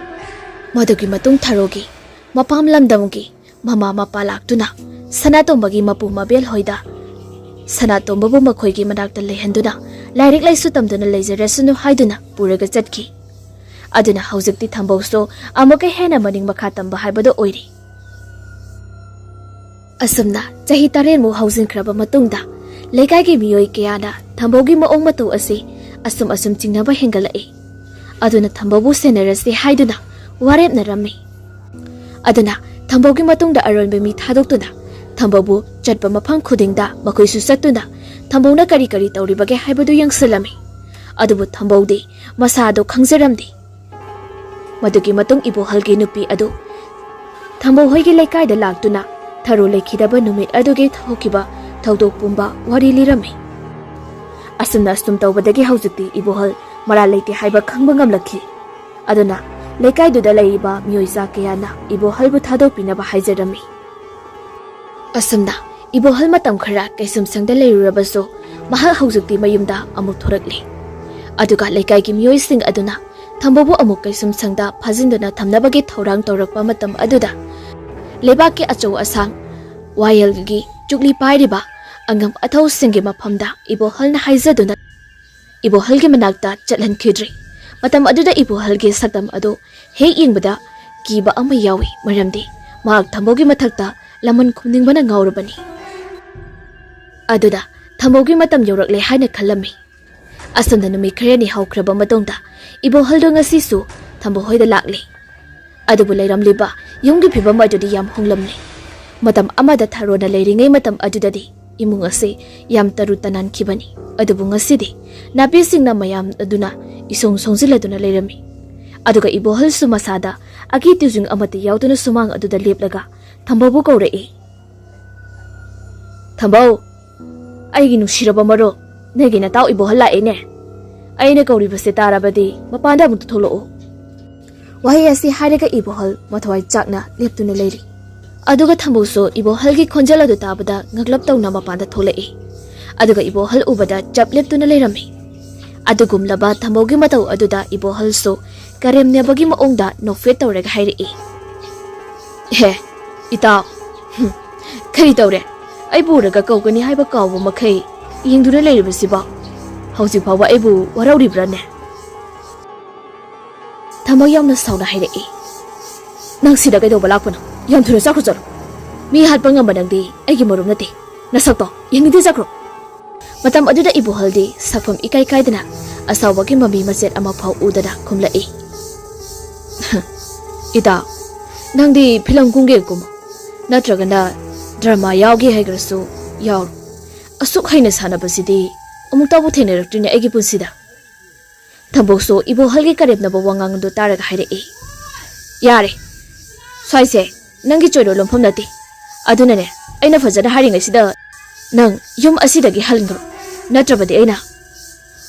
ꯃꯗꯨꯒꯤ ꯃꯇꯨꯡ ꯊꯔꯣꯒꯤ ꯃꯄꯥꯝ ꯂꯝꯗꯝꯒꯤ ꯃꯃꯥ ꯃꯄꯥ ꯂꯥꯛꯇꯨꯅ ꯁꯅꯥꯇꯣꯝꯕꯒꯤ ꯃꯄꯨ ꯃꯕꯦꯜ ꯍꯣꯏꯗ ꯁꯅꯥꯇꯣꯝꯕꯕꯨ ꯃꯈꯣꯏꯒꯤ ꯃꯅꯥꯛꯇ ꯂꯩꯍꯟꯗꯨꯅ ꯂꯥꯏꯔꯤꯛ ꯂꯥꯏꯁꯨ ꯇꯝꯗꯨꯅ ꯂꯩꯖꯔꯁꯅꯨ ꯍꯥꯏꯗꯨꯅ ꯄꯨꯔꯒ ꯆꯠꯈꯤ꯫ ꯑꯗꯨꯅ ꯍꯧꯖꯤꯛꯇꯤ ꯊꯝꯕꯧꯁꯨ ꯑꯃꯨꯛꯀ ꯍꯦꯟꯅ ꯃꯅꯤꯡ ꯃꯈꯥ ꯇꯝꯕ ꯍꯥꯏꯕꯗꯨ ꯑꯣꯏꯔꯤ꯫ ꯑꯁꯨꯝꯅ ꯆꯍꯤ ꯇꯔꯦꯠꯃꯨꯛ ꯍꯧꯖꯤꯟꯈ꯭ꯔꯕ ꯃꯇꯨꯡꯗ, ꯂꯩꯀꯥꯏꯒꯤ ꯃꯤꯑꯣꯏ ꯀꯌꯥꯅ ꯊꯝꯕꯧꯒꯤ ꯃꯑꯣꯡ ꯃꯇꯧ ꯑꯁꯤ ꯑꯁꯨꯝ ꯑꯁꯨꯝ ꯆꯤꯡꯅꯕ ꯍꯦꯟꯒꯠꯂꯛꯏ꯫ ꯑꯗꯨꯅ ꯊꯝꯕꯧꯕꯨ ꯁꯦꯟꯅꯔꯁꯤ ꯍꯥꯏꯗꯨꯅ ꯋꯥꯔꯦꯞꯅꯔꯝꯃꯤ꯫ ꯑꯗꯨꯅ ꯊꯝꯕꯧꯒꯤ ꯃꯇꯨꯡꯗ ꯑꯔꯣꯟꯕ ꯃꯤ ꯊꯥꯗꯣꯛꯇꯨꯅ, ꯊꯝꯕꯧꯕꯨ ꯆꯠꯄ ꯃꯐꯝ ꯈꯨꯗꯤꯡꯗ ꯃꯈꯣꯏꯁꯨ ꯆꯠꯇꯨꯅ, ꯊꯝꯕꯧꯅ ꯀꯔꯤ ꯀꯔꯤ ꯇꯧꯔꯤꯕꯒꯦ ꯍꯥꯏꯕꯗꯨ ꯌꯦꯡꯁꯤꯜꯂꯝꯃꯤ꯫ ꯑꯗꯨꯕꯨ ꯊꯝꯕꯧꯗꯤ ꯃꯁꯥꯗꯣ ꯈꯪꯖꯔꯝꯗꯦ꯫ ꯃꯗꯨꯒꯤ ꯃꯇꯨꯡ ꯏꯕꯣꯍꯜꯒꯤ ꯅꯨꯄꯤ ꯑꯗꯨ ꯊꯝꯕꯧ ꯍꯣꯏꯒꯤ ꯂꯩꯀꯥꯏꯗ ꯂꯥꯛꯇꯨꯅ ꯊꯔꯣ ꯂꯩꯈꯤꯗꯕ ꯅꯨꯃꯤꯠ ꯑꯗꯨꯒꯤ ꯊꯣꯛꯈꯤꯕ ꯊꯧꯗꯣꯛ ꯄꯨꯝꯕ ꯋꯥꯔꯤ ꯂꯤꯔꯝꯃꯤ꯫ ꯑꯁꯨꯝꯅ ꯑꯁꯨꯝ ꯇꯧꯕꯗꯒꯤ ꯍꯧꯖꯤꯛꯇꯤ ꯏꯕꯣꯍꯜ ꯃꯔꯥꯜ ꯂꯩꯇꯦ ꯍꯥꯏꯕ ꯈꯪꯕ ꯉꯝꯂꯛꯈꯤ꯫ ꯑꯗꯨꯅ ꯂꯩꯀꯥꯏꯗꯨꯗ ꯂꯩꯔꯤꯕ ꯃꯤꯑꯣꯏ ꯆꯥ ꯀꯌꯥꯅ ꯏꯕꯣꯍꯜꯕꯨ ꯊꯥꯗꯣꯛꯄꯤꯅꯕ ꯍꯥꯏꯖꯔꯝꯃꯤ꯫ ꯑꯁꯨꯝꯅ ꯏꯕꯣꯍꯜ ꯃꯇꯝ ꯈꯔ ꯀꯩꯁꯨꯝꯁꯪꯗ ꯂꯩꯔꯨꯔꯕꯁꯨ, ꯃꯍꯥꯛ ꯍꯧꯖꯤꯛꯇꯤ ꯃꯌꯨꯝꯗ ꯑꯃꯨꯛ ꯊꯣꯔꯛꯂꯦ꯫ ꯑꯗꯨꯒ ꯂꯩꯀꯥꯏꯒꯤ ꯃꯤꯑꯣꯏꯁꯤꯡ ꯑꯗꯨꯅ ꯊꯝꯕꯧꯕꯨ ꯑꯃꯨꯛ ꯀꯩꯁꯨꯝꯁꯪꯗ ꯐꯥꯖꯤꯟꯗꯨꯅ ꯊꯝꯅꯕꯒꯤ ꯊꯧꯔꯥꯡ ꯇꯧꯔꯛꯄ ꯃꯇꯝ ꯑꯗꯨꯗ, ꯂꯩꯕꯥꯛꯀꯤ ꯑꯆꯧ ꯑꯁꯥꯡ ꯋꯥꯌꯦꯜꯒꯤ ꯆꯨꯛꯂꯤ ꯄꯥꯏꯔꯤꯕ ꯑꯉꯝ ꯑꯊꯧꯁꯤꯡꯒꯤ ꯃꯐꯝꯗ ꯏꯕꯣꯍꯜꯅ ꯍꯥꯏꯖꯗꯨꯅ ꯏꯕꯣꯍꯜꯒꯤ ꯃꯅꯥꯛꯇ ꯆꯠꯍꯟꯈꯤꯗ꯭ꯔꯤ꯫ ꯃꯇꯝ ꯑꯗꯨꯗ ꯏꯕꯣꯍꯜꯒꯤ ꯁꯛꯇꯝ ꯑꯗꯨ ꯍꯦꯛ ꯌꯦꯡꯕꯗ ꯀꯤꯕ ꯑꯃ ꯌꯥꯎꯏ, ꯃꯔꯝꯗꯤ ꯃꯍꯥꯛ ꯊꯝꯕꯧꯒꯤ ꯃꯊꯛꯇ ꯂꯃꯟ ꯈꯨꯝꯅꯤꯡꯕꯅ ꯉꯥꯎꯔꯕꯅꯤ꯫ ꯑꯗꯨꯗ ꯊꯝꯕꯧꯒꯤ ꯃꯇꯝ ꯌꯧꯔꯛꯂꯦ ꯍꯥꯏꯅ ꯈꯜꯂꯝꯃꯤ꯫ ꯑꯁꯨꯝꯅ ꯅꯨꯃꯤꯠ ꯈꯔꯅꯤ ꯍꯧꯈ꯭ꯔꯕ ꯃꯇꯨꯡꯗ, ꯏꯕꯣꯍꯜꯗꯣ ꯉꯁꯤꯁꯨ ꯊꯝꯕꯧ ꯍꯣꯏꯗ ꯂꯥꯛꯂꯦ꯫ ꯑꯗꯨꯕꯨ ꯂꯩꯔꯝꯂꯤꯕ ꯌꯨꯝꯒꯤ ꯐꯤꯕꯝ ꯑꯗꯨꯗꯤ ꯌꯥꯝ ꯍꯣꯡꯂꯝꯂꯦ꯫ ꯃꯇꯝ ꯑꯃꯗ ꯊꯔꯣꯅ ꯂꯩꯔꯤꯉꯩ ꯃꯇꯝ ꯑꯗꯨꯗꯗꯤ ꯏꯃꯨꯡ ꯑꯁꯤ ꯌꯥꯝ ꯇꯔꯨ ꯇꯅꯥꯟꯈꯤꯕꯅꯤ꯫ ꯑꯗꯨꯕꯨ ꯉꯁꯤꯗꯤ ꯅꯥꯄꯤꯁꯤꯡꯅ ꯃꯌꯥꯝ ꯑꯗꯨꯅ ꯏꯁꯣꯡ ꯁꯣꯡꯖꯤꯜꯂꯗꯨꯅ ꯂꯩꯔꯝꯃꯤ꯫ ꯑꯗꯨꯒ ꯏꯕꯣꯍꯜꯁꯨ ꯃꯁꯥꯗ ꯑꯀꯤ ꯇꯨꯖꯨꯡ ꯑꯃꯠꯇ ꯌꯥꯎꯗꯅ ꯁꯨꯃꯥꯡ ꯑꯗꯨꯗ ꯂꯦꯞꯂꯒ ꯊꯝꯕꯧꯕꯨ ꯀꯧꯔꯛꯏ꯫ "ꯊꯝꯕꯧ, ꯑꯩꯒꯤ ꯅꯨꯡꯁꯤꯔꯕ ꯃꯔꯨꯞ, ꯅꯪꯒꯤ ꯅꯇꯥꯎ ꯏꯕꯣꯍꯜ ꯂꯥꯛꯑꯦꯅꯦ꯫ ꯑꯩꯅ ꯀꯧꯔꯤꯕꯁꯦ ꯇꯥꯔꯕꯗꯤ ꯃꯄꯥꯟꯗ ꯑꯃꯨꯛꯇ ꯊꯣꯛꯂꯛꯎ꯫" ꯋꯥꯍꯩ ꯑꯁꯤ ꯍꯥꯏꯔꯒ ꯏꯕꯣꯍꯜ ꯃꯊꯋꯥꯏ ꯆꯥꯛꯅ ꯂꯦꯞꯇꯨꯅ ꯂꯩꯔꯤ꯫ ꯑꯗꯨꯒ ꯊꯝꯕꯧꯁꯨ ꯏꯕꯣꯍꯜꯒꯤ ꯈꯣꯟꯖꯦꯜ ꯑꯗꯨ ꯇꯥꯕꯗ ꯉꯛꯂꯞ ꯇꯧꯅ ꯃꯄꯥꯟꯗ ꯊꯣꯛꯂꯛꯏ꯫ ꯑꯗꯨꯒ ꯏꯕꯣꯍꯜ ꯎꯕꯗ ꯆꯞ ꯂꯦꯞꯇꯨꯅ ꯂꯩꯔꯝꯃꯤ꯫ ꯑꯗꯨꯒꯨꯝꯂꯕ ꯊꯝꯕꯧꯒꯤ ꯃꯇꯧ ꯑꯗꯨꯗ ꯏꯕꯣꯍꯜꯁꯨ ꯀꯔꯦꯝꯅꯕꯒꯤ ꯃꯑꯣꯡꯗ ꯅꯣꯛꯐꯦꯠ ꯇꯧꯔꯒ ꯍꯥꯏꯔꯛꯏ꯫ "ꯍꯦ, ꯏꯇꯥꯎ, ꯍꯨꯝ, ꯀꯔꯤ ꯇꯧꯔꯦ? ꯑꯩꯕꯨ ꯎꯔꯒ ꯀꯧꯒꯅꯤ ꯍꯥꯏꯕ ꯀꯥꯎꯕ ꯃꯈꯩ ꯌꯦꯡꯗꯨꯅ ꯂꯩꯔꯤꯕꯁꯤꯕꯣ? ꯍꯧꯖꯤꯛ ꯐꯥꯎꯕ ꯑꯩꯕꯨ ꯋꯥꯔꯧꯔꯤꯕ꯭ꯔꯥꯅꯦ?" ꯊꯝꯕꯧ ꯌꯥꯝꯅ ꯁꯥꯎꯅ ꯍꯥꯏꯔꯛꯏ꯫ "ꯅꯪ ꯁꯤꯗ ꯀꯩꯗꯧꯕ ꯂꯥꯛꯄꯅꯣ? ꯌꯥꯝ ꯊꯨꯅ ꯆꯠꯈ꯭ꯔꯣ ꯆꯠꯂꯣ꯫" ꯃꯤ ꯍꯥꯠꯄ ꯉꯝꯕ ꯅꯪꯗꯤ ꯑꯩꯒꯤ ꯃꯔꯨꯞ ꯅꯠꯇꯦ꯫ ꯅꯁꯛꯇꯣ ꯌꯦꯡꯅꯤꯡꯗꯦ, ꯆꯠꯈ꯭ꯔꯣ꯫ ꯃꯇꯝ ꯑꯗꯨꯗ ꯏꯕꯣꯍꯜꯗꯤ ꯁꯛꯐꯝ ꯏꯀꯥꯏ ꯀꯥꯏꯗꯅ ꯑꯁꯥꯎꯕꯒꯤ ꯃꯃꯤ ꯃꯆꯦꯠ ꯑꯃꯐꯥꯎ ꯎꯗꯅ ꯈꯨꯝꯂꯛꯏ꯫ "ꯏꯇꯥꯎ, ꯅꯪꯗꯤ ꯐꯤꯂꯝ ꯀꯨꯝꯒꯦ ꯀꯨꯝꯃꯣ, ꯅꯠꯇ꯭ꯔꯒꯅ ꯗ꯭ꯔꯃꯥ ꯌꯥꯎꯒꯦ ꯍꯥꯏꯈ꯭ꯔꯁꯨ ꯌꯥꯎꯔꯣ꯫ ꯑꯁꯨꯛ ꯍꯩꯅ ꯁꯥꯟꯅꯕꯁꯤꯗꯤ ꯑꯃꯨꯛꯇꯕꯨ ꯊꯦꯡꯅꯔꯛꯇ꯭ꯔꯤꯅꯦ ꯑꯩꯒꯤ ꯄꯨꯟꯁꯤꯗ"꯫ ꯊꯝꯕꯧꯁꯨ ꯏꯕꯣꯍꯜꯒꯤ ꯀꯔꯦꯝꯅꯕ ꯋꯥꯉꯥꯡ ꯑꯗꯨ ꯇꯥꯔꯒ ꯍꯥꯏꯔꯛꯏ, "ꯌꯥꯔꯦ, ꯁ꯭ꯋꯥꯏꯁꯦ ꯅꯪꯒꯤ ꯆꯣꯏꯔꯣꯜ ꯂꯣꯟꯐꯝ ꯅꯠꯇꯦ꯫ ꯑꯗꯨꯅꯅꯦ, ꯑꯩꯅ ꯐꯖꯅ ꯍꯥꯏꯔꯤꯉꯩꯁꯤꯗ ꯅꯪ ꯌꯨꯝ ꯑꯁꯤꯗꯒꯤ ꯍꯟꯈ꯭ꯔꯣ, ꯅꯠꯇ꯭ꯔꯕꯗꯤ ꯑꯩꯅ"꯫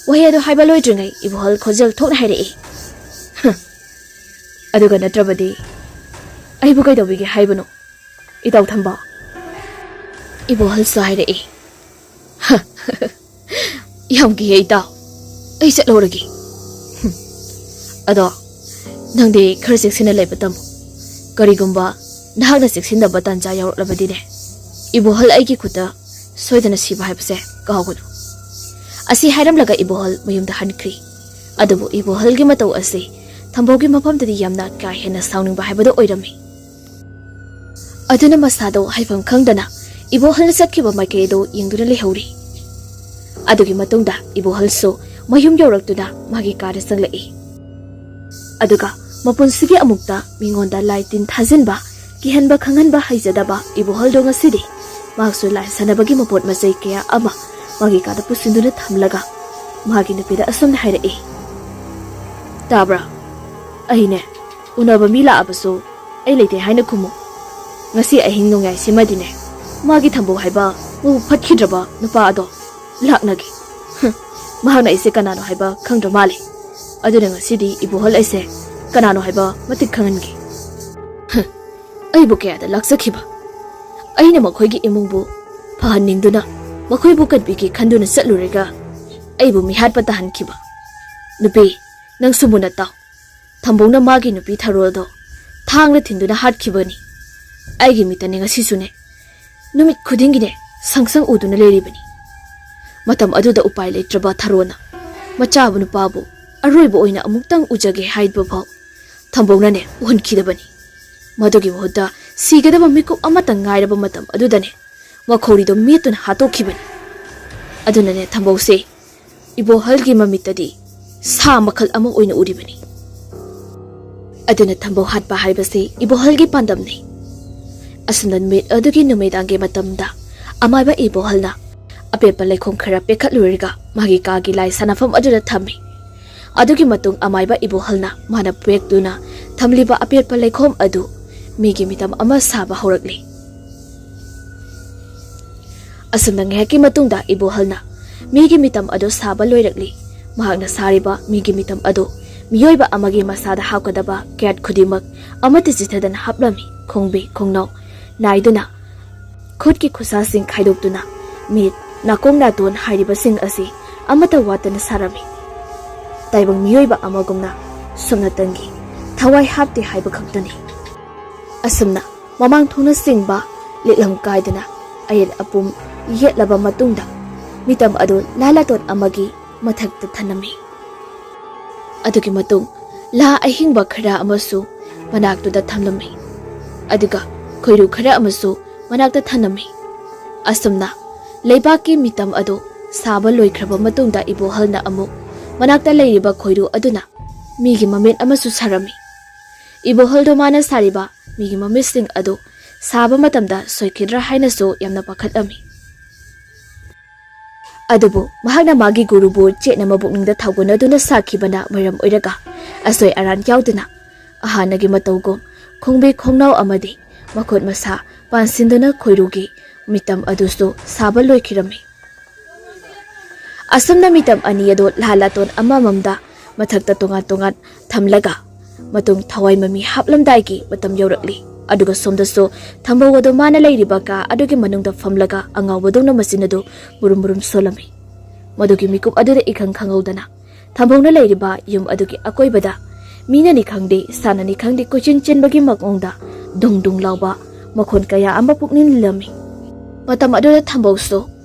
ꯋꯥꯍꯩ ꯑꯗꯨ ꯍꯥꯏꯕ ꯂꯣꯏꯗ꯭ꯔꯤꯉꯩ ꯏꯕꯣꯍꯜ ꯈꯣꯟꯖꯦꯜ ꯊꯣꯛꯅ ꯍꯥꯏꯔꯛꯏ, "ꯍꯝ, ꯑꯗꯨꯒ ꯅꯠꯇ꯭ꯔꯕꯗꯤ ꯑꯩꯕꯨ ꯀꯩꯗꯧꯕꯤꯒꯦ ꯍꯥꯏꯕꯅꯣ, ꯏꯇꯥꯎ ꯊꯝꯕꯧ?" ꯏꯕꯣꯍꯜꯁꯨ ꯍꯥꯏꯔꯛꯏ, "ꯌꯥꯝ ꯀꯤꯌꯦ ꯏꯇꯥꯎ, ꯑꯩ ꯆꯠꯍꯧꯔꯒꯦ꯫ ꯍꯝ, ꯑꯗꯣ ꯅꯪꯗꯤ ꯈꯔ ꯆꯦꯛꯁꯤꯟꯅ ꯂꯩꯕ ꯇꯝꯃꯨ꯫ ꯀꯔꯤꯒꯨꯝꯕ ꯅꯍꯥꯛꯅ ꯆꯦꯛꯁꯤꯟꯗꯕ ꯇꯥꯟꯖꯥ ꯌꯧꯔꯛꯂꯕꯗꯤꯅꯦ, ꯏꯕꯣꯍꯜ ꯑꯩꯒꯤ ꯈꯨꯠꯇ ꯁꯣꯏꯗꯅ ꯁꯤꯕ ꯍꯥꯏꯕꯁꯦ ꯀꯥꯎꯒꯅꯨ"꯫ ꯑꯁꯤ ꯍꯥꯏꯔꯝꯂꯒ ꯏꯕꯣꯍꯜ ꯃꯌꯨꯝꯗ ꯍꯟꯈ꯭ꯔꯤ꯫ ꯑꯗꯨꯕꯨ ꯏꯕꯣꯍꯜꯒꯤ ꯃꯇꯧ ꯑꯁꯤ ꯊꯝꯕꯧꯒꯤ ꯃꯐꯝꯗꯗꯤ ꯌꯥꯝꯅ ꯀꯥ ꯍꯦꯟꯅ ꯁꯥꯎꯅꯤꯡꯕ ꯍꯥꯏꯕꯗꯨ ꯑꯣꯏꯔꯝꯃꯤ꯫ ꯑꯗꯨꯅ ꯃꯁꯥꯗꯣ ꯍꯥꯏꯐꯝ ꯈꯪꯗꯅ ꯏꯕꯣꯍꯜꯅ ꯆꯠꯈꯤꯕ ꯃꯥꯏꯀꯩ ꯑꯗꯨ ꯌꯦꯡꯗꯨꯅ ꯂꯩꯍꯧꯔꯤ꯫ ꯑꯗꯨꯒꯤ ꯃꯇꯨꯡꯗ ꯏꯕꯣꯍꯜꯁꯨ ꯃꯌꯨꯝ ꯌꯧꯔꯛꯇꯨꯅ ꯃꯥꯒꯤ ꯀꯥꯗ ꯆꯪꯂꯛꯏ꯫ ꯑꯗꯨꯒ ꯃꯄꯨꯟꯁꯤꯒꯤ ꯑꯃꯨꯛꯇ ꯃꯤꯉꯣꯟꯗ ꯂꯥꯏ ꯇꯤꯟ ꯊꯥꯖꯤꯟꯕ, ꯀꯤꯍꯟꯕ ꯈꯪꯍꯟꯕ ꯍꯩꯖꯗꯕ ꯏꯕꯣꯍꯜꯗꯣ ꯉꯁꯤꯗꯤ ꯃꯍꯥꯛꯁꯨ ꯂꯥꯏ ꯁꯥꯟꯅꯕꯒꯤ ꯃꯄꯣꯠ ꯃꯆꯩ ꯀꯌꯥ ꯑꯃ ꯃꯥꯒꯤ ꯀꯥꯗ ꯄꯨꯁꯤꯟꯗꯨꯅ ꯊꯝꯂꯒ ꯃꯥꯒꯤ ꯅꯨꯄꯤꯗ ꯑꯁꯨꯝꯅ ꯍꯥꯏꯔꯛꯏ, "ꯇꯥꯕ꯭ꯔꯥ? ꯑꯩꯅꯦ, ꯎꯅꯕ ꯃꯤ ꯂꯥꯛꯑꯕꯁꯨ ꯑꯩ ꯂꯩꯇꯦ ꯍꯥꯏꯅ ꯈꯨꯝꯃꯨ꯫ ꯉꯁꯤ ꯑꯍꯤꯡ ꯅꯣꯡꯌꯥꯏꯁꯤꯃꯗꯤꯅꯦ, ꯃꯥꯒꯤ ꯊꯝꯕꯧ ꯍꯥꯏꯕ ꯃꯕꯨꯛ ꯐꯠꯈꯤꯗ꯭ꯔꯕ ꯅꯨꯄꯥ ꯑꯗꯣ ꯂꯥꯛꯅꯒꯦ꯫ ꯍꯝ, ꯃꯍꯥꯛꯅ ꯑꯩꯁꯦ ꯀꯅꯥꯅꯣ ꯍꯥꯏꯕ ꯈꯪꯗ꯭ꯔ ꯃꯥꯜꯂꯦ꯫ ꯑꯗꯨꯅ ꯉꯁꯤꯗꯤ ꯏꯕꯣꯍꯜ ꯑꯩꯁꯦ ꯀꯅꯥꯅꯣ ꯍꯥꯏꯕ ꯃꯇꯤꯛ ꯈꯪꯍꯟꯒꯦ"꯫ ꯍꯝ, ꯑꯩꯕꯨ ꯀꯌꯥꯗ ꯂꯥꯛꯆꯈꯤꯕ? ꯑꯩꯅ ꯃꯈꯣꯏꯒꯤ ꯏꯃꯨꯡꯕꯨ ꯐꯍꯟꯅꯤꯡꯗꯨꯅ ꯃꯈꯣꯏꯕꯨ ꯀꯟꯕꯤꯒꯦ ꯈꯟꯗꯨꯅ ꯆꯠꯂꯨꯔꯒ ꯑꯩꯕꯨ ꯃꯤꯍꯥꯠꯄ ꯇꯥꯍꯟꯈꯤꯕ꯫ ꯅꯨꯄꯤ, ꯅꯪꯁꯨ ꯃꯨꯟꯅ ꯇꯥꯎ꯫ ꯊꯝꯕꯧꯅ ꯃꯥꯒꯤ ꯅꯨꯄꯤ ꯊꯔꯣꯜꯗꯣ ꯊꯥꯡꯅ ꯊꯤꯟꯗꯨꯅ ꯍꯥꯠꯈꯤꯕꯅꯤ꯫ ꯑꯩꯒꯤ ꯃꯤꯠꯇꯅꯦ ꯉꯁꯤꯁꯨꯅꯦ, ꯅꯨꯃꯤꯠ ꯈꯨꯗꯤꯡꯒꯤꯅꯦ ꯁꯪ ꯁꯪ ꯎꯗꯨꯅ ꯂꯩꯔꯤꯕꯅꯤ꯫ ꯃꯇꯝ ꯑꯗꯨꯗ ꯎꯄꯥꯏ ꯂꯩꯇ꯭ꯔꯕ ꯊꯔꯣꯅ ꯃꯆꯥꯕꯨ ꯅꯨꯄꯥꯕꯨ ꯑꯔꯣꯏꯕ ꯑꯣꯏꯅ ꯑꯃꯨꯛꯇꯪ ꯎꯖꯒꯦ ꯍꯥꯏꯕ ꯐꯥꯎ ꯊꯝꯕꯧꯅꯅꯦ ꯎꯍꯟꯈꯤꯗꯕꯅꯤ꯫ ꯃꯗꯨꯒꯤ ꯃꯍꯨꯠꯇ ꯁꯤꯒꯗꯕ ꯃꯤꯀꯨꯞ ꯑꯃꯇꯪ ꯉꯥꯏꯔꯕ ꯃꯇꯝ ꯑꯗꯨꯗꯅꯦ ꯃꯈꯧꯔꯤꯗꯣ ꯃꯦꯠꯇꯨꯅ ꯍꯥꯠꯇꯣꯛꯈꯤꯕꯅꯤ꯫ ꯑꯗꯨꯅꯅꯦ ꯊꯝꯕꯧꯁꯦ ꯏꯕꯣꯍꯜꯒꯤ ꯃꯃꯤꯠꯇꯗꯤ ꯁꯥ ꯃꯈꯜ ꯑꯃ ꯑꯣꯏꯅ ꯎꯔꯤꯕꯅꯤ꯫ ꯑꯗꯨꯅ ꯊꯝꯕꯧ ꯍꯥꯠꯄ ꯍꯥꯏꯕꯁꯤ ꯏꯕꯣꯍꯜꯒꯤ ꯄꯥꯟꯗꯝꯅꯤ꯫ ꯑꯁꯨꯝꯅ ꯅꯨꯃꯤꯠ ꯑꯗꯨꯒꯤ ꯅꯨꯃꯤꯗꯥꯡꯒꯤ ꯃꯇꯝꯗ ꯑꯃꯥꯏꯕ ꯏꯕꯣꯍꯜꯅ ꯑꯄꯦꯠꯄ ꯂꯩꯈꯣꯝ ꯈꯔ ꯄꯦꯛꯈꯠꯂꯨꯔꯒ ꯃꯥꯒꯤ ꯀꯥꯒꯤ ꯂꯥꯏ ꯁꯥꯟꯅꯐꯝ ꯑꯗꯨꯗ ꯊꯝꯃꯤ꯫ ꯑꯗꯨꯒꯤ ꯃꯇꯨꯡ ꯑꯃꯥꯏꯕ ꯏꯕꯣꯍꯜꯅ ꯃꯥꯅ ꯄꯦꯛꯇꯨꯅ ꯊꯝꯂꯤꯕ ꯑꯄꯦꯠꯄ ꯂꯩꯈꯣꯝ ꯑꯗꯨ ꯃꯤꯒꯤ ꯃꯤꯇꯝ ꯑꯃ ꯁꯥꯕ ꯍꯧꯔꯛꯂꯤ꯫ ꯑꯁꯨꯝꯅ ꯉꯥꯏꯍꯥꯛꯀꯤ ꯃꯇꯨꯡꯗ ꯏꯕꯣꯍꯜꯅ ꯃꯤꯒꯤ ꯃꯤꯇꯝ ꯑꯗꯨ ꯁꯥꯕ ꯂꯣꯏꯔꯛꯂꯤ꯫ ꯃꯍꯥꯛꯅ ꯁꯥꯔꯤꯕ ꯃꯤꯒꯤ ꯃꯤꯇꯝ ꯑꯗꯨ ꯃꯤꯑꯣꯏꯕ ꯑꯃꯒꯤ ꯃꯁꯥꯗ ꯍꯥꯞꯀꯗꯕ ꯀꯌꯥꯠ ꯈꯨꯗꯤꯡꯃꯛ ꯑꯃꯠꯇ ꯆꯤꯊꯗꯅ ꯍꯥꯞꯂꯝꯃꯤ꯫ ꯈꯣꯡꯕꯤ ꯈꯣꯡꯅꯥꯎ ꯅꯥꯏꯗꯨꯅ ꯈꯨꯠꯀꯤ ꯈꯨꯠꯁꯥꯁꯤꯡ ꯈꯥꯏꯗꯣꯛꯇꯨꯅ ꯃꯤꯠ, ꯅꯥꯀꯣꯡ, ꯅꯥꯇꯣꯟ ꯍꯥꯏꯔꯤꯕꯁꯤꯡ ꯑꯁꯤ ꯑꯃꯠꯇ ꯋꯥꯠꯇꯅ ꯁꯥꯔꯝꯃꯤ꯫ ꯇꯥꯏꯕꯪ ꯃꯤꯑꯣꯏꯕ ꯑꯃꯒꯨꯝꯅ ꯁꯨꯞꯅꯇꯪꯒꯤ ꯊꯋꯥꯏ ꯍꯥꯞꯇꯦ ꯍꯥꯏꯕ ꯈꯛꯇꯅꯤ꯫ ꯑꯁꯨꯝꯅ ꯃꯃꯥꯡ ꯊꯣꯡꯅꯆꯤꯡꯕ ꯂꯤꯛꯂꯝ ꯀꯥꯏꯗꯅ ꯑꯌꯦꯠ ꯑꯄꯨꯝ ꯌꯦꯠꯂꯕ ꯃꯇꯨꯡꯗ ꯃꯤꯇꯝ ꯑꯗꯨ ꯂꯥꯏ ꯂꯥꯇꯣꯟ ꯑꯃꯒꯤ ꯃꯊꯛꯇ ꯊꯅꯝꯃꯤ꯫ ꯑꯗꯨꯒꯤ ꯃꯇꯨꯡ ꯂꯥ ꯑꯍꯤꯡꯕ ꯈꯔ ꯑꯃꯁꯨ ꯃꯅꯥꯛꯇꯨꯗ ꯊꯝꯂꯝꯃꯤ꯫ ꯑꯗꯨꯒ ꯈꯣꯏꯔꯨ ꯈꯔ ꯑꯃꯁꯨ ꯃꯅꯥꯛꯇ ꯊꯅꯝꯃꯤ꯫ ꯑꯁꯨꯝꯅ ꯂꯩꯕꯥꯛꯀꯤ ꯃꯤꯇꯝ ꯑꯗꯨ ꯁꯥꯕ ꯂꯣꯏꯈ꯭ꯔꯕ ꯃꯇꯨꯡꯗ ꯏꯕꯣꯍꯜꯅ ꯑꯃꯨꯛ ꯃꯅꯥꯛꯇ ꯂꯩꯔꯤꯕ ꯈꯣꯏꯔꯨ ꯑꯗꯨꯅ ꯃꯤꯒꯤ ꯃꯃꯤꯠ ꯑꯃꯁꯨ ꯁꯥꯔꯝꯃꯤ꯫ ꯏꯕꯣꯍꯜꯗꯣ ꯃꯥꯅ ꯁꯥꯔꯤꯕ ꯃꯤꯒꯤ ꯃꯃꯤꯠꯁꯤꯡ ꯑꯗꯨ ꯁꯥꯕ ꯃꯇꯝꯗ ꯁꯣꯏꯈꯤꯗ꯭ꯔꯥ ꯍꯥꯏꯅꯁꯨ ꯌꯥꯝꯅ ꯄꯥꯈꯠꯂꯝꯃꯤ꯫ ꯑꯗꯨꯕꯨ ꯃꯍꯥꯛꯅ ꯃꯥꯒꯤ ꯒꯨꯔꯨꯕꯨ ꯆꯦꯠꯅ ꯃꯄꯨꯛꯅꯤꯡꯗ ꯊꯧꯒꯣꯟꯅꯗꯨꯅ ꯁꯥꯈꯤꯕꯅ ꯃꯔꯝ ꯑꯣꯏꯔꯒ ꯑꯁꯣꯏ ꯑꯔꯥꯟ ꯌꯥꯎꯗꯅ ꯑꯍꯥꯟꯅꯒꯤ ꯃꯇꯧꯒꯨꯝ ꯈꯣꯡꯕꯤ ꯈꯣꯡꯅꯥꯎ ꯑꯃꯗꯤ ꯃꯈꯨꯠ ꯃꯁꯥ ꯄꯥꯟꯁꯤꯟꯗꯨꯅ ꯈꯣꯏꯔꯨꯒꯤ ꯃꯤꯇꯝ ꯑꯗꯨꯁꯨ ꯁꯥꯕ ꯂꯣꯏꯈꯤꯔꯝꯃꯤ꯫ ꯑꯁꯨꯝꯅ ꯃꯤꯇꯝ ꯑꯅꯤ ꯑꯗꯨ ꯂꯥ ꯂꯥꯇꯣꯟ ꯑꯃꯃꯝꯗ ꯃꯊꯛꯇ ꯇꯣꯉꯥꯟ ꯇꯣꯉꯥꯟ ꯊꯝꯂꯒ ꯃꯇꯨꯡ ꯊꯋꯥꯏ ꯃꯃꯤ ꯍꯥꯞꯂꯝꯗꯥꯏꯒꯤ ꯃꯇꯝ ꯌꯧꯔꯛꯂꯤ꯫ ꯑꯗꯨꯒ ꯁꯣꯝꯗꯁꯨ ꯊꯝꯕꯧ ꯑꯗꯨ ꯃꯥꯅ ꯂꯩꯔꯤꯕ ꯀꯥ ꯑꯗꯨꯒꯤ ꯃꯅꯨꯡꯗ ꯐꯝꯂꯒ ꯑꯉꯥꯎꯕꯗꯧꯅ ꯃꯆꯤꯟ ꯑꯗꯨ ꯃꯨꯔꯨꯝ ꯃꯨꯔꯨꯝ ꯁꯣꯜꯂꯝꯃꯤ꯫ ꯃꯗꯨꯒꯤ ꯃꯤꯀꯨꯞ ꯑꯗꯨꯗ ꯏꯈꯪ ꯈꯪꯍꯧꯗꯅ ꯊꯝꯕꯧꯅ ꯂꯩꯔꯤꯕ ꯌꯨꯝ ꯑꯗꯨꯒꯤ ꯑꯀꯣꯏꯕꯗ ꯃꯤꯅꯅꯤ ꯈꯪꯗꯦ, ꯁꯥꯅꯅꯤ ꯈꯪꯗꯦ, ꯀꯣꯏꯆꯦꯟ ꯆꯦꯟꯕꯒꯤ ꯃꯑꯣꯡꯗ ꯗꯨꯡ ꯗꯨꯡ ꯂꯥꯎꯕ ꯃꯈꯣꯟ ꯀꯌꯥ ꯑꯃ ꯄꯨꯛꯅꯤꯡ ꯅꯤꯜꯂꯝꯃꯤ꯫ ꯃꯇꯝ ꯑꯗꯨꯗ ꯊꯝꯕꯧꯁꯨ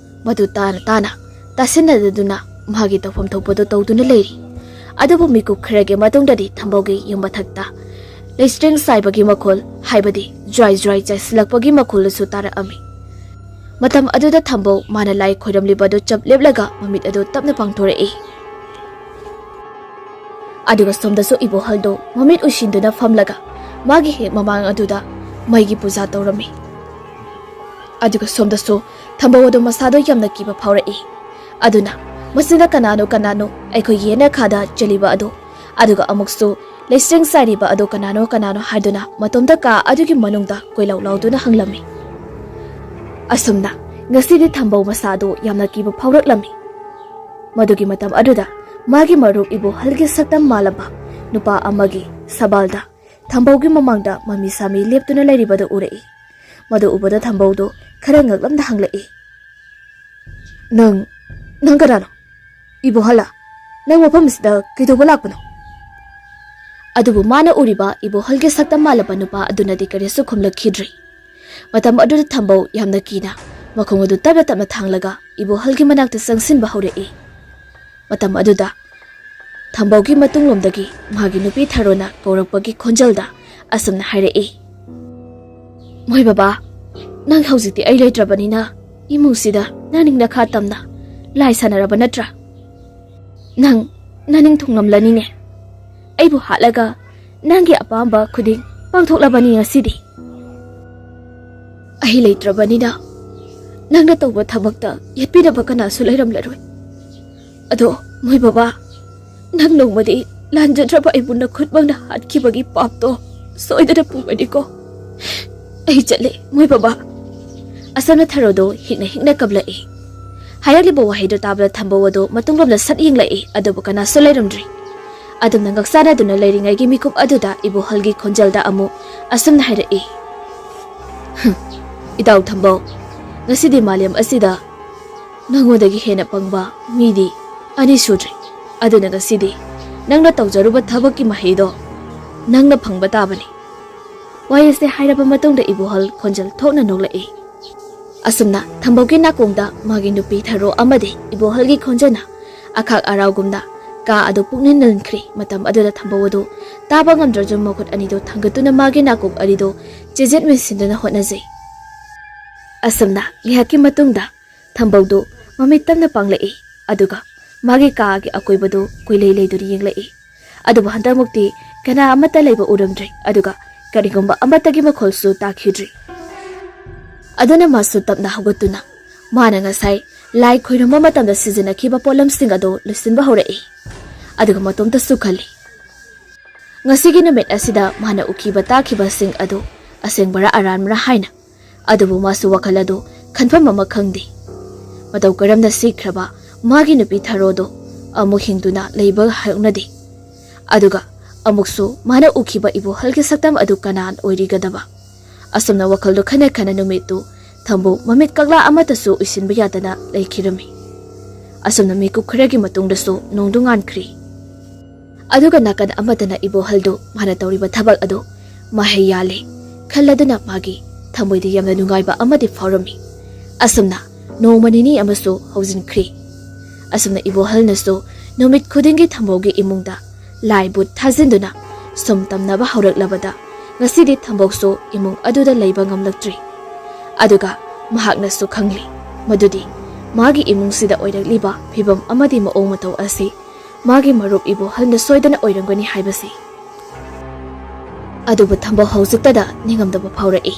ꯃꯗꯨ ꯇꯥꯅ ꯇꯥꯅ ꯇꯥꯁꯤꯟꯅꯗꯨꯅ ꯃꯥꯒꯤ ꯇꯧꯐꯝ ꯊꯣꯛꯄꯗꯨ ꯇꯧꯗꯨꯅ ꯂꯩꯔꯤ꯫ ꯑꯗꯨꯕꯨ ꯃꯤꯀꯨꯞ ꯈꯔꯒꯤ ꯃꯇꯨꯡꯗꯗꯤ ꯊꯝꯕꯧꯒꯤ ꯌꯨꯝ ꯃꯊꯛꯇ ꯂꯩꯁ꯭ꯔꯦꯡ ꯆꯥꯏꯕꯒꯤ ꯃꯈꯣꯜ, ꯍꯥꯏꯕꯗꯤ ꯖ꯭ꯋꯥꯏ ꯖ꯭ꯋꯥꯏ ꯆꯥꯏꯁꯤꯜꯂꯛꯄꯒꯤ ꯃꯈꯣꯜꯗꯨꯁꯨ ꯇꯥꯔꯛꯑꯝꯃꯤ꯫ ꯃꯇꯝ ꯑꯗꯨꯗ ꯊꯝꯕꯧ ꯃꯥꯅ ꯂꯥꯏ ꯈꯣꯏꯔꯝꯂꯤꯕ ꯑꯗꯨ ꯆꯞ ꯂꯦꯞꯂꯒ ꯃꯃꯤꯠ ꯑꯗꯨ ꯇꯞꯅ ꯄꯥꯡꯊꯣꯔꯛꯏ꯫ ꯑꯗꯨꯒ ꯁꯣꯝꯗꯁꯨ ꯏꯕꯣꯍꯜꯗꯣ ꯃꯃꯤꯠ ꯎꯏꯁꯤꯟꯗꯨꯅ ꯐꯝꯂꯒ ꯃꯥꯒꯤ ꯍꯦꯛ ꯃꯃꯥꯡ ꯑꯗꯨꯗ ꯃꯩꯒꯤ ꯄꯨꯖꯥ ꯇꯧꯔꯝꯃꯤ꯫ ꯑꯗꯨꯒ ꯁꯣꯝꯗꯁꯨ ꯊꯝꯕꯧ ꯑꯗꯨ ꯃꯁꯥꯗꯣ ꯌꯥꯝꯅ ꯀꯤꯕ ꯐꯥꯎꯔꯛꯏ꯫ ꯑꯗꯨꯅ, "ꯃꯁꯤꯅ ꯀꯅꯥꯅꯣ, ꯀꯅꯥꯅꯣ ꯑꯩꯈꯣꯏꯒꯤ ꯌꯦꯅꯈꯥꯗ ꯆꯦꯜꯂꯤꯕ ꯑꯗꯣ? ꯑꯗꯨꯒ ꯑꯃꯨꯛꯁꯨ ꯂꯩꯁ꯭ꯔꯦꯡ ꯆꯥꯏꯔꯤꯕ ꯑꯗꯣ ꯀꯅꯥꯅꯣ, ꯀꯅꯥꯅꯣ?" ꯍꯥꯏꯗꯨꯅ ꯃꯇꯣꯝꯇ ꯀꯥ ꯑꯗꯨꯒꯤ ꯃꯅꯨꯡꯗ ꯀꯣꯏꯂꯥꯎ ꯂꯥꯎꯗꯨꯅ ꯍꯪꯂꯝꯃꯤ꯫ ꯑꯁꯨꯝꯅ ꯉꯁꯤꯗꯤ ꯊꯝꯕꯧ ꯃꯁꯥꯗꯣ ꯌꯥꯝꯅ ꯀꯤꯕ ꯐꯥꯎꯔꯛꯂꯝꯃꯤ꯫ ꯃꯗꯨꯒꯤ ꯃꯇꯝ ꯑꯗꯨꯗ ꯃꯥꯒꯤ ꯃꯔꯨꯞ ꯏꯕꯣꯍꯜꯒꯤ ꯁꯛꯇꯝ ꯃꯥꯜꯂꯕ ꯅꯨꯄꯥ ꯑꯃꯒꯤ ꯁꯕꯥꯜꯗ ꯊꯝꯕꯧꯒꯤ ꯃꯃꯥꯡꯗ ꯃꯃꯤ ꯁꯥꯃꯤ ꯂꯦꯞꯇꯨꯅ ꯂꯩꯔꯤꯕꯗꯨ ꯎꯔꯛꯏ꯫ ꯃꯗꯨ ꯎꯕꯗ ꯊꯝꯕꯧꯗꯨ ꯈꯔ ꯉꯛꯂꯝꯗ ꯍꯪꯂꯛꯏ, "ꯅꯪ, ꯅꯪ ꯀꯅꯥꯅꯣ? ꯏꯕꯣꯍꯜꯂ? ꯅꯪ ꯃꯐꯝ ꯑꯁꯤꯗ ꯀꯩꯗꯧꯕ ꯂꯥꯛꯄꯅꯣ?" ꯑꯗꯨꯕꯨ ꯃꯥꯅ ꯎꯔꯤꯕ ꯏꯕꯣꯍꯜꯒꯤ ꯁꯛꯇꯝ ꯃꯥꯜꯂꯕ ꯅꯨꯄꯥ ꯑꯗꯨꯅꯗꯤ ꯀꯔꯤꯁꯨ ꯈꯨꯝꯂꯛꯈꯤꯗ꯭ꯔꯤ꯫ ꯃꯇꯝ ꯑꯗꯨꯗ ꯊꯝꯕꯧ ꯌꯥꯝꯅ ꯀꯤꯅ ꯃꯈꯣꯡ ꯑꯗꯨ ꯇꯞꯅ ꯇꯞꯅ ꯊꯥꯡꯂꯒ ꯏꯕꯣꯍꯜꯒꯤ ꯃꯅꯥꯛꯇ ꯆꯪꯁꯤꯟꯕ ꯍꯧꯔꯛꯏ꯫ ꯃꯇꯝ ꯑꯗꯨꯗ ꯊꯝꯕꯧꯒꯤ ꯃꯇꯨꯡꯂꯣꯝꯗꯒꯤ ꯃꯥꯒꯤ ꯅꯨꯄꯤ ꯊꯔꯣꯅ ꯀꯧꯔꯛꯄꯒꯤ ꯈꯣꯟꯖꯦꯜꯗ ꯑꯁꯨꯝꯅ ꯍꯥꯏꯔꯛꯏ, "ꯃꯣꯏ ꯕꯕꯥ, ꯅꯪ ꯍꯧꯖꯤꯛꯇꯤ ꯑꯩ ꯂꯩꯇ꯭ꯔꯕꯅꯤꯅ ꯏꯃꯨꯡꯁꯤꯗ ꯅꯅꯤꯡ ꯅꯈꯥ ꯇꯝꯅ ꯂꯥꯏ ꯁꯥꯟꯅꯔꯕ ꯅꯠꯇ꯭ꯔꯥ? ꯅꯪ ꯅꯅꯤꯡ ꯊꯨꯡꯂꯝꯂꯅꯤꯅꯦ꯫ ꯑꯩꯕꯨ ꯍꯥꯠꯂꯒ ꯅꯪꯒꯤ ꯑꯄꯥꯝꯕ ꯈꯨꯗꯤꯡ ꯄꯥꯡꯊꯣꯛꯂꯕꯅꯤ ꯉꯁꯤꯗꯤ꯫ ꯑꯩ ꯂꯩꯇ꯭ꯔꯕꯅꯤꯅ ꯅꯪꯅ ꯇꯧꯕ ꯊꯕꯛꯇ ꯌꯦꯠꯄꯤꯅꯕ ꯀꯅꯥꯁꯨ ꯂꯩꯔꯝꯂꯔꯣꯏ꯫ ꯑꯗꯣ ꯃꯣꯏ ꯕꯕꯥ, ꯅꯪ ꯅꯣꯡꯃꯗꯤ ꯂꯥꯟꯖꯗ꯭ꯔꯕ ꯑꯩꯕꯨ ꯅꯈꯨꯠꯃꯛꯅ ꯍꯥꯠꯈꯤꯕꯒꯤ ꯄꯥꯞꯇꯣ ꯁꯣꯏꯗꯅ ꯄꯨꯒꯅꯤꯀꯣ꯫ ꯑꯩ ꯆꯠꯂꯦ, ꯃꯣꯏ ꯕꯕꯥ꯫" ꯑꯁꯨꯝꯅ ꯊꯔꯣꯗꯣ ꯍꯤꯛꯅ ꯍꯤꯛꯅ ꯀꯞꯂꯛꯏ꯫ ꯍꯥꯏꯔꯛꯂꯤꯕ ꯋꯥꯍꯩꯗꯣ ꯇꯥꯕꯗ ꯊꯝꯕꯧ ꯑꯗꯣ ꯃꯇꯨꯡꯂꯣꯝꯗ ꯁꯠ ꯌꯦꯡꯂꯛꯏ, ꯑꯗꯨꯕꯨ ꯀꯅꯥꯁꯨ ꯂꯩꯔꯝꯗ꯭ꯔꯤ꯫ ꯑꯗꯨꯝꯅ ꯉꯛꯆꯥꯟꯅꯗꯨꯅ ꯂꯩꯔꯤꯉꯩꯒꯤ ꯃꯤꯀꯨꯞ ꯑꯗꯨꯗ ꯏꯕꯣꯍꯜꯒꯤ ꯈꯣꯟꯖꯦꯜꯗ ꯑꯃꯨꯛ ꯑꯁꯨꯝꯅ ꯍꯥꯏꯔꯛꯏ, "ꯍꯝ, ꯏꯇꯥꯎ ꯊꯝꯕꯧ, ꯉꯁꯤꯗꯤ ꯃꯥꯂꯦꯝ ꯑꯁꯤꯗ ꯅꯉꯣꯟꯗꯒꯤ ꯍꯦꯟꯅ ꯄꯪꯕ ꯃꯤꯗꯤ ꯑꯅꯤ ꯁꯨꯗ꯭ꯔꯤ꯫ ꯑꯗꯨꯅ ꯉꯁꯤꯗꯤ ꯅꯪꯅ ꯇꯧꯖꯔꯨꯕ ꯊꯕꯛꯀꯤ ꯃꯍꯩꯗꯣ ꯅꯪꯅ ꯐꯪꯕ ꯇꯥꯕꯅꯤ꯫" ꯋꯥꯍꯩ ꯑꯁꯤ ꯍꯥꯏꯔꯕ ꯃꯇꯨꯡꯗ ꯏꯕꯣꯍꯜ ꯈꯣꯟꯖꯦꯜ ꯊꯣꯛꯅ ꯅꯣꯛꯂꯛꯏ꯫ ꯑꯁꯨꯝꯅ ꯊꯝꯕꯧꯒꯤ ꯅꯥꯀꯣꯡꯗ ꯃꯥꯒꯤ ꯅꯨꯄꯤ ꯊꯔꯣ ꯑꯃꯗꯤ ꯏꯕꯣꯍꯜꯒꯤ ꯈꯣꯟꯖꯦꯜꯅ ꯑꯈꯥꯛ ꯑꯔꯥꯎꯒꯨꯝꯅ ꯀꯥ ꯑꯗꯨ ꯄꯨꯛꯅꯤꯡ ꯅꯟꯈ꯭ꯔꯦ꯫ ꯃꯇꯝ ꯑꯗꯨꯗ ꯊꯝꯕꯧ ꯑꯗꯨ ꯇꯥꯕ ꯉꯝꯗ꯭ꯔꯁꯨ ꯃꯈꯨꯠ ꯑꯅꯤꯗꯨ ꯊꯥꯡꯒꯠꯇꯨꯅ ꯃꯥꯒꯤ ꯅꯥꯀꯣꯛ ꯑꯅꯤꯗꯨ ꯆꯦꯖꯦꯠ ꯃꯦꯟꯁꯤꯟꯗꯨꯅ ꯍꯣꯠꯅꯖꯩ꯫ ꯑꯁꯨꯝꯅ ꯉꯥꯏꯍꯥꯛꯀꯤ ꯃꯇꯨꯡꯗ ꯊꯝꯕꯧꯗꯨ ꯃꯃꯤꯠ ꯇꯞꯅ ꯄꯥꯡꯂꯛꯏ, ꯑꯗꯨꯒ ꯃꯥꯒꯤ ꯀꯥꯒꯤ ꯑꯀꯣꯏꯕꯗꯨ ꯀꯣꯏꯂꯩ ꯂꯩꯗꯨꯅ ꯌꯦꯡꯂꯛꯏ꯫ ꯑꯗꯨꯕꯨ ꯍꯟꯗꯛꯃꯨꯛꯇꯤ ꯀꯅꯥ ꯑꯃꯠꯇ ꯂꯩꯕ ꯎꯔꯝꯗ꯭ꯔꯦ, ꯑꯗꯨꯒ ꯀꯔꯤꯒꯨꯝꯕ ꯑꯃꯠꯇꯒꯤ ꯃꯈꯣꯜꯁꯨ ꯇꯥꯈꯤꯗ꯭ꯔꯤ꯫ ꯑꯗꯨꯅ ꯃꯥꯁꯨ ꯇꯞꯅ ꯍꯧꯒꯠꯇꯨꯅ ꯃꯥꯅ ꯉꯁꯥꯏ ꯂꯥꯏ ꯈꯣꯏꯔꯝꯕ ꯃꯇꯝꯗ ꯁꯤꯖꯤꯟꯅꯈꯤꯕ ꯄꯣꯠꯂꯝꯁꯤꯡ ꯑꯗꯨ ꯂꯣꯏꯁꯤꯟꯕ ꯍꯧꯔꯛꯏ꯫ ꯑꯗꯨꯒ ꯃꯇꯣꯝꯇꯁꯨ ꯈꯜꯂꯤ, ꯉꯁꯤꯒꯤ ꯅꯨꯃꯤꯠ ꯑꯁꯤꯗ ꯃꯥꯅ ꯎꯈꯤꯕ ꯇꯥꯈꯤꯕꯁꯤꯡ ꯑꯗꯨ ꯑꯁꯦꯡꯕꯔꯥ ꯑꯔꯥꯟꯕꯔꯥ ꯍꯥꯏꯅ꯫ ꯑꯗꯨꯕꯨ ꯃꯥꯁꯨ ꯋꯥꯈꯜ ꯑꯗꯨ ꯈꯟꯐꯝ ꯑꯃ ꯈꯪꯗꯦ꯫ ꯃꯇꯧ ꯀꯔꯝꯅ ꯁꯤꯈ꯭ꯔꯕ ꯃꯥꯒꯤ ꯅꯨꯄꯤ ꯊꯔꯣꯗꯣ ꯑꯃꯨꯛ ꯍꯤꯡꯗꯨꯅ ꯂꯩꯕ ꯍꯧꯅꯗꯦ꯫ ꯑꯗꯨꯒ ꯑꯃꯨꯛꯁꯨ ꯃꯥꯅ ꯎꯈꯤꯕ ꯏꯕꯣꯍꯜꯒꯤ ꯁꯛꯇꯝ ꯑꯗꯨ ꯀꯅꯥ ꯑꯣꯏꯔꯤꯒꯗꯕ? ꯑꯁꯨꯝꯅ ꯋꯥꯈꯜꯗꯨ ꯈꯟꯅ ꯈꯟꯅ ꯅꯨꯃꯤꯠꯇꯨ ꯊꯝꯕꯧ ꯃꯃꯤꯠ ꯀꯛꯂꯥ ꯑꯃꯠꯇꯁꯨ ꯎꯏꯁꯤꯟꯕ ꯌꯥꯗꯅ ꯂꯩꯈꯤꯔꯝꯃꯤ꯫ ꯑꯁꯨꯝꯅ ꯃꯤꯀꯨꯞ ꯈꯔꯒꯤ ꯃꯇꯨꯡꯗꯁꯨ ꯅꯣꯡꯗꯨ ꯉꯥꯟꯈ꯭ꯔꯤ꯫ ꯑꯗꯨꯒ ꯅꯥꯀꯟ ꯑꯃꯗꯅ ꯏꯕꯣꯍꯜꯗꯨ ꯃꯥꯅ ꯇꯧꯔꯤꯕ ꯊꯕꯛ ꯑꯗꯨ ꯃꯍꯩ ꯌꯥꯜꯂꯦ ꯈꯜꯂꯗꯨꯅ ꯃꯥꯒꯤ ꯊꯃꯣꯏꯗ ꯌꯥꯝꯅ ꯅꯨꯡꯉꯥꯏꯕ ꯑꯃꯗꯤ ꯐꯥꯎꯔꯝꯃꯤ꯫ ꯑꯁꯨꯝꯅ ꯅꯣꯡꯃ ꯅꯤꯅꯤ ꯑꯃꯁꯨ ꯍꯧꯖꯤꯟꯈ꯭ꯔꯤ꯫ ꯑꯁꯨꯝꯅ ꯏꯕꯣꯍꯜꯅꯁꯨ ꯅꯨꯃꯤꯠ ꯈꯨꯗꯤꯡꯒꯤ ꯊꯝꯕꯧꯒꯤ ꯏꯃꯨꯡꯗ ꯂꯥꯏ ꯕꯨꯠ ꯊꯥꯖꯤꯟꯗꯨꯅ ꯁꯨꯝ ꯇꯝꯅꯕ ꯍꯧꯔꯛꯂꯕꯗ ꯉꯁꯤꯗꯤ ꯊꯝꯕꯧꯁꯨ ꯏꯃꯨꯡ ꯑꯗꯨꯗ ꯂꯩꯕ ꯉꯝꯂꯛꯇ꯭ꯔꯤ꯫ ꯑꯗꯨꯒ ꯃꯍꯥꯛꯅꯁꯨ ꯈꯪꯂꯤ ꯃꯗꯨꯗꯤ ꯃꯥꯒꯤ ꯏꯃꯨꯡꯁꯤꯗ ꯑꯣꯏꯔꯛꯂꯤꯕ ꯐꯤꯕꯝ ꯑꯃꯗꯤ ꯃꯑꯣꯡ ꯃꯇꯧ ꯑꯁꯤ ꯃꯥꯒꯤ ꯃꯔꯨꯞ ꯏꯕꯣꯍꯜꯅ ꯁꯣꯏꯗꯅ ꯑꯣꯏꯔꯝꯒꯅꯤ ꯍꯥꯏꯕꯁꯤ꯫ ꯑꯗꯨꯕꯨ ꯊꯝꯕꯧ ꯍꯧꯖꯤꯛꯇꯗ ꯅꯤꯡꯉꯝꯗꯕ ꯐꯥꯎꯔꯛꯏ꯫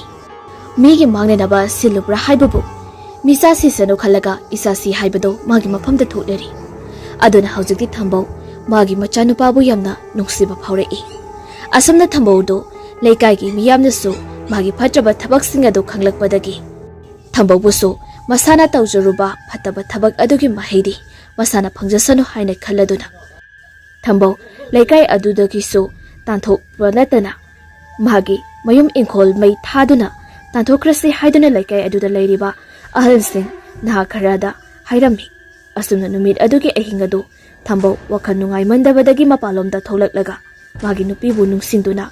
ꯃꯤꯒꯤ ꯃꯥꯡꯅꯅꯕ ꯁꯤꯜꯂꯨꯕ꯭ꯔꯥ ꯍꯥꯏꯕꯕꯨ ꯃꯤꯆꯥ ꯁꯤꯁꯅꯨ ꯈꯜꯂꯒ ꯏꯆꯥ ꯁꯤ ꯍꯥꯏꯕꯗꯣ ꯃꯥꯒꯤ ꯃꯐꯝꯗ ꯊꯣꯛꯂꯔꯤ꯫ ꯑꯗꯨꯅ ꯍꯧꯖꯤꯛꯇꯤ ꯊꯝꯕꯧ ꯃꯥꯒꯤ ꯃꯆꯥꯅꯨꯄꯥꯕꯨ ꯌꯥꯝꯅ ꯅꯨꯡꯁꯤꯕ ꯐꯥꯎꯔꯛꯏ꯫ ꯑꯁꯨꯝꯅ ꯊꯝꯕꯧꯗꯨ ꯂꯩꯀꯥꯏꯒꯤ ꯃꯤꯌꯥꯝꯅꯁꯨ ꯃꯥꯒꯤ ꯐꯠꯇ꯭ꯔꯕ ꯊꯕꯛꯁꯤꯡ ꯑꯗꯨ ꯈꯪꯂꯛꯄꯗꯒꯤ ꯊꯝꯕꯧꯕꯨꯁꯨ ꯃꯁꯥꯅ ꯇꯧꯖꯔꯨꯕ ꯐꯠꯇꯕ ꯊꯕꯛ ꯑꯗꯨꯒꯤ ꯃꯍꯩꯗꯤ ꯃꯁꯥꯅ ꯐꯪꯖꯁꯅꯨ ꯍꯥꯏꯅ ꯈꯜꯂꯗꯨꯅ ꯊꯝꯕꯧ ꯂꯩꯀꯥꯏ ꯑꯗꯨꯗꯒꯤꯁꯨ ꯇꯥꯟꯊꯣꯛꯄ ꯅꯠꯇꯅ ꯃꯍꯥꯛꯀꯤ ꯃꯌꯨꯝ ꯏꯪꯈꯣꯜ ꯃꯩ ꯊꯥꯗꯨꯅ ꯇꯥꯟꯊꯣꯛꯈ꯭ꯔꯁꯤ ꯍꯥꯏꯗꯨꯅ ꯂꯩꯀꯥꯏ ꯑꯗꯨꯗ ꯂꯩꯔꯤꯕ ꯑꯍꯜꯁꯤꯡ ꯅꯍꯥ ꯈꯔꯗ ꯍꯥꯏꯔꯝꯃꯤ꯫ ꯑꯁꯨꯝꯅ ꯅꯨꯃꯤꯠ ꯑꯗꯨꯒꯤ ꯑꯍꯤꯡ ꯑꯗꯨ ꯊꯝꯕꯧ ꯋꯥꯈꯜ ꯅꯨꯡꯉꯥꯏꯃꯟꯗꯕꯗꯒꯤ ꯃꯄꯥꯟꯂꯣꯝꯗ ꯊꯣꯛꯂꯛꯂꯒ ꯃꯥꯒꯤ ꯅꯨꯄꯤꯕꯨ ꯅꯨꯡꯁꯤꯡꯗꯨꯅ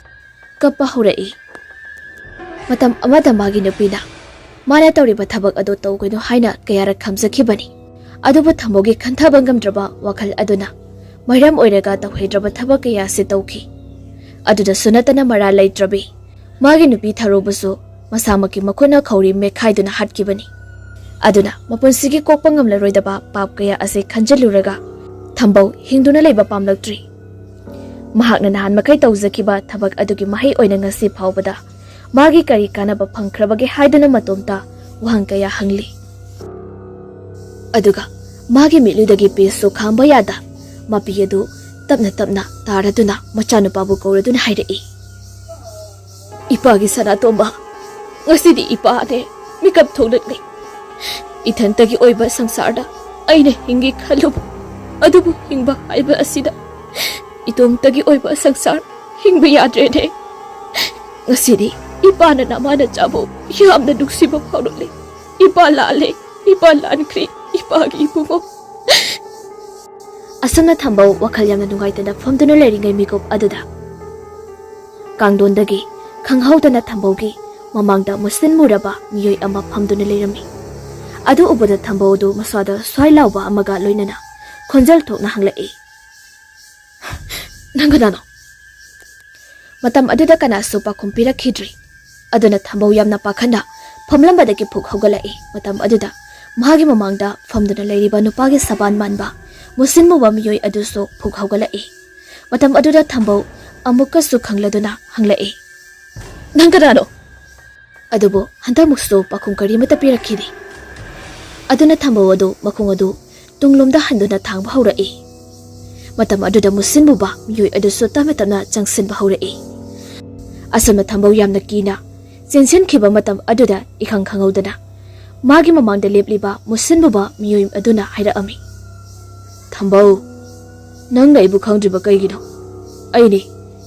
ꯀꯞꯄ ꯍꯧꯔꯛꯏ꯫ ꯃꯇꯝ ꯑꯃꯗ ꯃꯥꯒꯤ ꯅꯨꯄꯤꯅ ꯃꯥꯅ ꯇꯧꯔꯤꯕ ꯊꯕꯛ ꯑꯗꯨ ꯇꯧꯒꯅꯨ ꯍꯥꯏꯅ ꯀꯌꯥꯔꯛ ꯈꯝꯖꯈꯤꯕꯅꯤ꯫ ꯑꯗꯨꯕꯨ ꯊꯝꯕꯧꯒꯤ ꯈꯟꯊꯕ ꯉꯝꯗ꯭ꯔꯕ ꯋꯥꯈꯜ ꯑꯗꯨꯅ ꯃꯔꯝ ꯑꯣꯏꯔꯒ ꯇꯧꯍꯩꯗ꯭ꯔꯕ ꯊꯕꯛ ꯀꯌꯥ ꯑꯁꯤ ꯇꯧꯈꯤ꯫ ꯑꯗꯨꯗꯁꯨ ꯅꯠꯇꯅ ꯃꯔꯥꯜ ꯂꯩꯇ꯭ꯔꯕꯤ ꯃꯥꯒꯤ ꯅꯨꯄꯤ ꯊꯔꯣꯕꯨꯁꯨ ꯃꯁꯥꯃꯛꯀꯤ ꯃꯈꯨꯠꯅ ꯈꯧꯔꯤ ꯃꯦꯠꯈꯥꯏꯗꯨꯅ ꯍꯥꯠꯈꯤꯕꯅꯤ꯫ ꯑꯗꯨꯅ ꯃꯄꯨꯟꯁꯤꯒꯤ ꯀꯣꯛꯄ ꯉꯝꯂꯔꯣꯏꯗꯕ ꯄꯥꯞ ꯀꯌꯥ ꯑꯁꯤ ꯈꯟꯖꯤꯜꯂꯨꯔꯒ ꯊꯝꯕꯧ ꯍꯤꯡꯗꯨꯅ ꯂꯩꯕ ꯄꯥꯝꯂꯛꯇ꯭ꯔꯤ꯫ ꯃꯍꯥꯛꯅ ꯅꯍꯥꯟ ꯃꯈꯩ ꯇꯧꯖꯈꯤꯕ ꯊꯕꯛ ꯑꯗꯨꯒꯤ ꯃꯍꯩ ꯑꯣꯏꯅ ꯉꯁꯤ ꯐꯥꯎꯕꯗ ꯃꯥꯒꯤ ꯀꯔꯤ ꯀꯥꯟꯅꯕ ꯐꯪꯈ꯭ꯔꯕꯒꯦ ꯍꯥꯏꯗꯨꯅ ꯃꯇꯣꯝꯇ ꯋꯥꯍꯪ ꯀꯌꯥ ꯍꯪꯂꯤ꯫ ꯑꯗꯨꯒ ꯃꯥꯒꯤ ꯃꯤꯠꯂꯨꯗꯒꯤ ꯄꯤꯁꯨ ꯈꯥꯝꯕ ꯌꯥꯗ ꯃꯄꯤ ꯑꯗꯨ ꯇꯞꯅ ꯇꯞꯅ ꯇꯥꯔꯗꯨꯅ ꯃꯆꯥꯅꯨꯄꯥꯕꯨ ꯀꯧꯔꯗꯨꯅ ꯍꯥꯏꯔꯛꯏ, "ꯏꯄꯥꯒꯤ ꯁꯅꯥꯇꯣꯝꯕ, ꯉꯁꯤꯗꯤ ꯏꯄꯥꯅꯦ ꯃꯤꯀꯞ ꯊꯣꯛꯂꯛꯂꯤ꯫ ꯏꯊꯟꯇꯒꯤ ꯑꯣꯏꯕ ꯁꯪꯁꯥꯔꯗ ꯑꯩꯅ ꯍꯤꯡꯒꯦ ꯈꯜꯂꯨꯕ, ꯑꯗꯨꯕꯨ ꯍꯤꯡꯕ ꯍꯥꯏꯕ ꯑꯁꯤꯗ ꯏꯇꯣꯝꯇꯒꯤ ꯑꯣꯏꯕ ꯁꯪꯁꯥꯔ ꯍꯤꯡꯕ ꯌꯥꯗ꯭ꯔꯦꯅꯦ꯫ ꯉꯁꯤꯗꯤ ꯏꯄꯥꯅ ꯅꯃꯥꯅ ꯆꯥꯕꯨ ꯌꯥꯝꯅ ꯅꯨꯡꯁꯤꯕ ꯐꯥꯎꯔꯛꯂꯦ꯫ ꯏꯄꯥ ꯂꯥꯜꯂꯦ, ꯏꯄꯥ ꯂꯥꯟꯈ꯭ꯔꯦ, ꯏꯄꯥꯒꯤ ꯏꯕꯨꯡꯉꯣ꯫" ꯑꯁꯨꯝꯅ ꯊꯝꯕꯧ ꯋꯥꯈꯜ ꯌꯥꯝꯅ ꯅꯨꯡꯉꯥꯏꯇꯅ ꯐꯝꯗꯨꯅ ꯂꯩꯔꯤꯉꯩ ꯃꯤꯀꯨꯞ ꯑꯗꯨꯗ ꯀꯥꯡꯗꯣꯟꯗꯒꯤ ꯈꯪꯍꯧꯗꯅ ꯊꯝꯕꯧꯒꯤ ꯃꯃꯥꯡꯗ ꯃꯨꯁꯤꯟ ꯃꯨꯔꯕ ꯃꯤꯑꯣꯏ ꯑꯃ ꯐꯝꯗꯨꯅ ꯂꯩꯔꯝꯃꯤ꯫ ꯑꯗꯨ ꯎꯕꯗ ꯊꯝꯕꯧ ꯑꯗꯨ ꯃꯁꯥꯗ ꯁ꯭ꯋꯥꯏ ꯂꯥꯎꯕ ꯑꯃꯒ ꯂꯣꯏꯅꯅ ꯈꯣꯟꯖꯦꯜ ꯊꯣꯛꯅ ꯍꯪꯂꯛꯏ, "ꯅꯪ ꯀꯅꯥꯅꯣ?" ꯃꯇꯝ ꯑꯗꯨꯗ ꯀꯅꯥꯁꯨ ꯄꯥꯎꯈꯨꯝ ꯄꯤꯔꯛꯈꯤꯗ꯭ꯔꯤ꯫ ꯑꯗꯨꯅ ꯊꯝꯕꯧ ꯌꯥꯝꯅ ꯄꯥꯈꯠꯅ ꯐꯝꯂꯝꯕꯗꯒꯤ ꯐꯨꯛ ꯍꯧꯒꯠꯂꯛꯏ꯫ ꯃꯇꯝ ꯑꯗꯨꯗ ꯃꯍꯥꯛꯀꯤ ꯃꯃꯥꯡꯗ ꯐꯝꯗꯨꯅ ꯂꯩꯔꯤꯕ ꯅꯨꯄꯥꯒꯤ ꯁꯕꯥꯟ ꯃꯥꯟꯕ ꯃꯨꯁꯤꯟ ꯃꯨꯕ ꯃꯤꯑꯣꯏ ꯑꯗꯨꯁꯨ ꯐꯨꯛ ꯍꯧꯒꯠꯂꯛꯏ꯫ ꯃꯇꯝ ꯑꯗꯨꯗ ꯊꯝꯕꯧ ꯑꯃꯨꯛꯀꯁꯨ ꯈꯪꯂꯗꯨꯅ ꯍꯪꯂꯛꯏ, "ꯅꯪ ꯀꯅꯥꯅꯣ?" ꯑꯗꯨꯕꯨ ꯍꯟꯗꯛꯃꯨꯛꯁꯨ ꯄꯥꯎꯈꯨꯝ ꯀꯔꯤꯃꯠꯇ ꯄꯤꯔꯛꯈꯤꯗꯦ꯫ ꯑꯗꯨꯅ ꯊꯝꯕꯧ ꯑꯗꯨ ꯃꯈꯣꯡ ꯑꯗꯨ ꯇꯨꯡꯂꯣꯝꯗ ꯍꯟꯗꯨꯅ ꯊꯥꯡꯕ ꯍꯧꯔꯛꯏ꯫ ꯃꯇꯝ ꯑꯗꯨꯗ ꯃꯨꯁꯤꯟ ꯃꯨꯕ ꯃꯤꯑꯣꯏ ꯑꯗꯨꯁꯨ ꯇꯞꯅ ꯇꯞꯅ ꯆꯪꯁꯤꯟꯕ ꯍꯧꯔꯛꯏ꯫ ꯑꯁꯨꯝꯅ ꯊꯝꯕꯧ ꯌꯥꯝꯅ ꯀꯤꯅ ꯆꯦꯟꯁꯤꯟꯈꯤꯕ ꯃꯇꯝ ꯑꯗꯨꯗ ꯏꯈꯪ ꯈꯪꯍꯧꯗꯅ ꯃꯥꯒꯤ ꯃꯃꯥꯡꯗ ꯂꯦꯞꯂꯤꯕ ꯃꯨꯁꯤꯟ ꯃꯨꯕ ꯃꯤꯑꯣꯏ ꯑꯗꯨꯅ ꯍꯥꯏꯔꯛꯑꯝꯃꯤ, "ꯊꯝꯕꯧ, ꯅꯪꯅ ꯑꯩꯕꯨ ꯈꯪꯗ꯭ꯔꯤꯕ ꯀꯩꯒꯤꯅꯣ? ꯑꯩꯅꯤ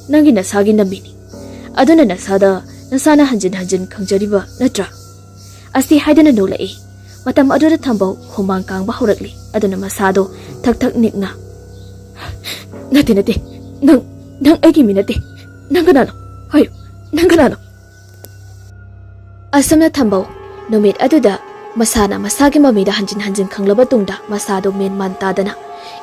ꯅꯪꯒꯤ ꯅꯁꯥꯒꯤ ꯅꯝꯃꯤꯅꯤ꯫ ꯑꯗꯨꯅ ꯅꯁꯥꯗ ꯅꯁꯥꯅ ꯍꯟꯖꯤꯟ ꯍꯟꯖꯤꯟ ꯈꯪꯖꯔꯤꯕ ꯅꯠꯇ꯭ꯔꯥ?" ꯑꯁꯤ ꯍꯥꯏꯗꯨꯅ ꯅꯣꯛꯂꯛꯏ꯫ ꯃꯇꯝ ꯑꯗꯨꯗ ꯊꯝꯕꯧ ꯍꯨꯃꯥꯡ ꯀꯥꯡꯕ ꯍꯧꯔꯛꯂꯤ꯫ ꯑꯗꯨꯅ ꯃꯁꯥꯗꯣ ꯊꯛ ꯊꯛ ꯅꯤꯛꯅ, "ꯅꯠꯇꯦ, ꯅꯠꯇꯦ, ꯅꯪ, ꯅꯪ ꯑꯩꯒꯤ ꯃꯤ ꯅꯠꯇꯦ꯫ ꯅꯪ ꯀꯅꯥꯅꯣ? ꯍꯥꯏꯌꯨ, ꯅꯪ ꯀꯅꯥꯅꯣ?" ꯑꯁꯨꯝꯅ ꯊꯝꯕꯧ ꯅꯨꯃꯤꯠ ꯑꯗꯨꯗ ꯃꯁꯥꯅ ꯃꯁꯥꯒꯤ ꯃꯃꯤꯗ ꯍꯟꯖꯤꯟ ꯍꯟꯖꯤꯟ ꯈꯪꯂꯕ ꯇꯨꯡꯗ ꯃꯁꯥꯗꯣ ꯃꯦꯟ ꯃꯥꯟ ꯇꯥꯗꯅ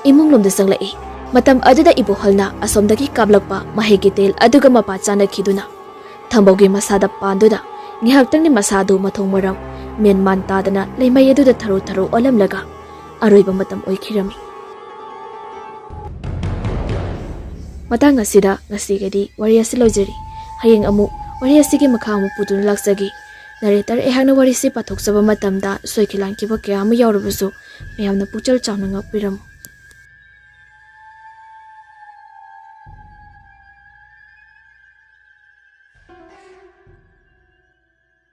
ꯏꯃꯨꯡ ꯂꯣꯝꯗ ꯆꯪꯂꯛꯏ꯫ ꯃꯇꯝ ꯑꯗꯨꯗ ꯏꯕꯣꯍꯜꯅ ꯑꯁꯣꯝꯗꯒꯤ ꯀꯥꯞꯂꯛꯄ ꯃꯍꯩꯒꯤ ꯇꯦꯜ ꯑꯗꯨꯒ ꯃꯄꯥ ꯆꯥꯅꯈꯤꯗꯨꯅ ꯊꯝꯕꯧꯒꯤ ꯃꯁꯥꯗ ꯄꯥꯟꯗꯨꯅ ꯉꯥꯏꯍꯥꯛꯇꯪꯗꯤ ꯃꯁꯥꯗꯨ ꯃꯊꯣꯡ ꯃꯔꯝ ꯃꯦꯟ ꯃꯥꯟ ꯇꯥꯗꯅ ꯂꯩꯃꯩ ꯑꯗꯨꯗ ꯊꯔꯣ ꯊꯔꯣ ꯑꯣꯜꯂꯝꯂꯒ ꯑꯔꯣꯏꯕ ꯃꯇꯝ ꯑꯣꯏꯈꯤꯔꯝꯃꯤ꯫ ꯃꯇꯥꯡ ꯑꯁꯤꯗ ꯉꯁꯤꯒꯤꯗꯤ ꯋꯥꯔꯤ ꯑꯁꯤ ꯂꯣꯏꯖꯔꯤ꯫ ꯍꯌꯦꯡ ꯑꯃꯨꯛ ꯋꯥꯔꯤ ꯑꯁꯤꯒꯤ ꯃꯈꯥ ꯑꯃꯨꯛ ꯄꯨꯗꯨꯅ ꯂꯥꯛꯆꯒꯦ꯫ ꯅꯔꯦꯇꯔ ꯑꯩꯍꯥꯛꯅ ꯋꯥꯔꯤꯁꯤ ꯄꯥꯊꯣꯛꯆꯕ ꯃꯇꯝꯗ ꯁꯣꯏꯈꯤ ꯂꯥꯟꯈꯤꯕ ꯀꯌꯥ ꯑꯃ ꯌꯥꯎꯔꯕꯁꯨ ꯃꯌꯥꯝꯅ ꯄꯨꯛꯆꯦꯜ ꯆꯥꯎꯅ ꯉꯥꯛꯄꯤꯔꯝꯃꯨ꯫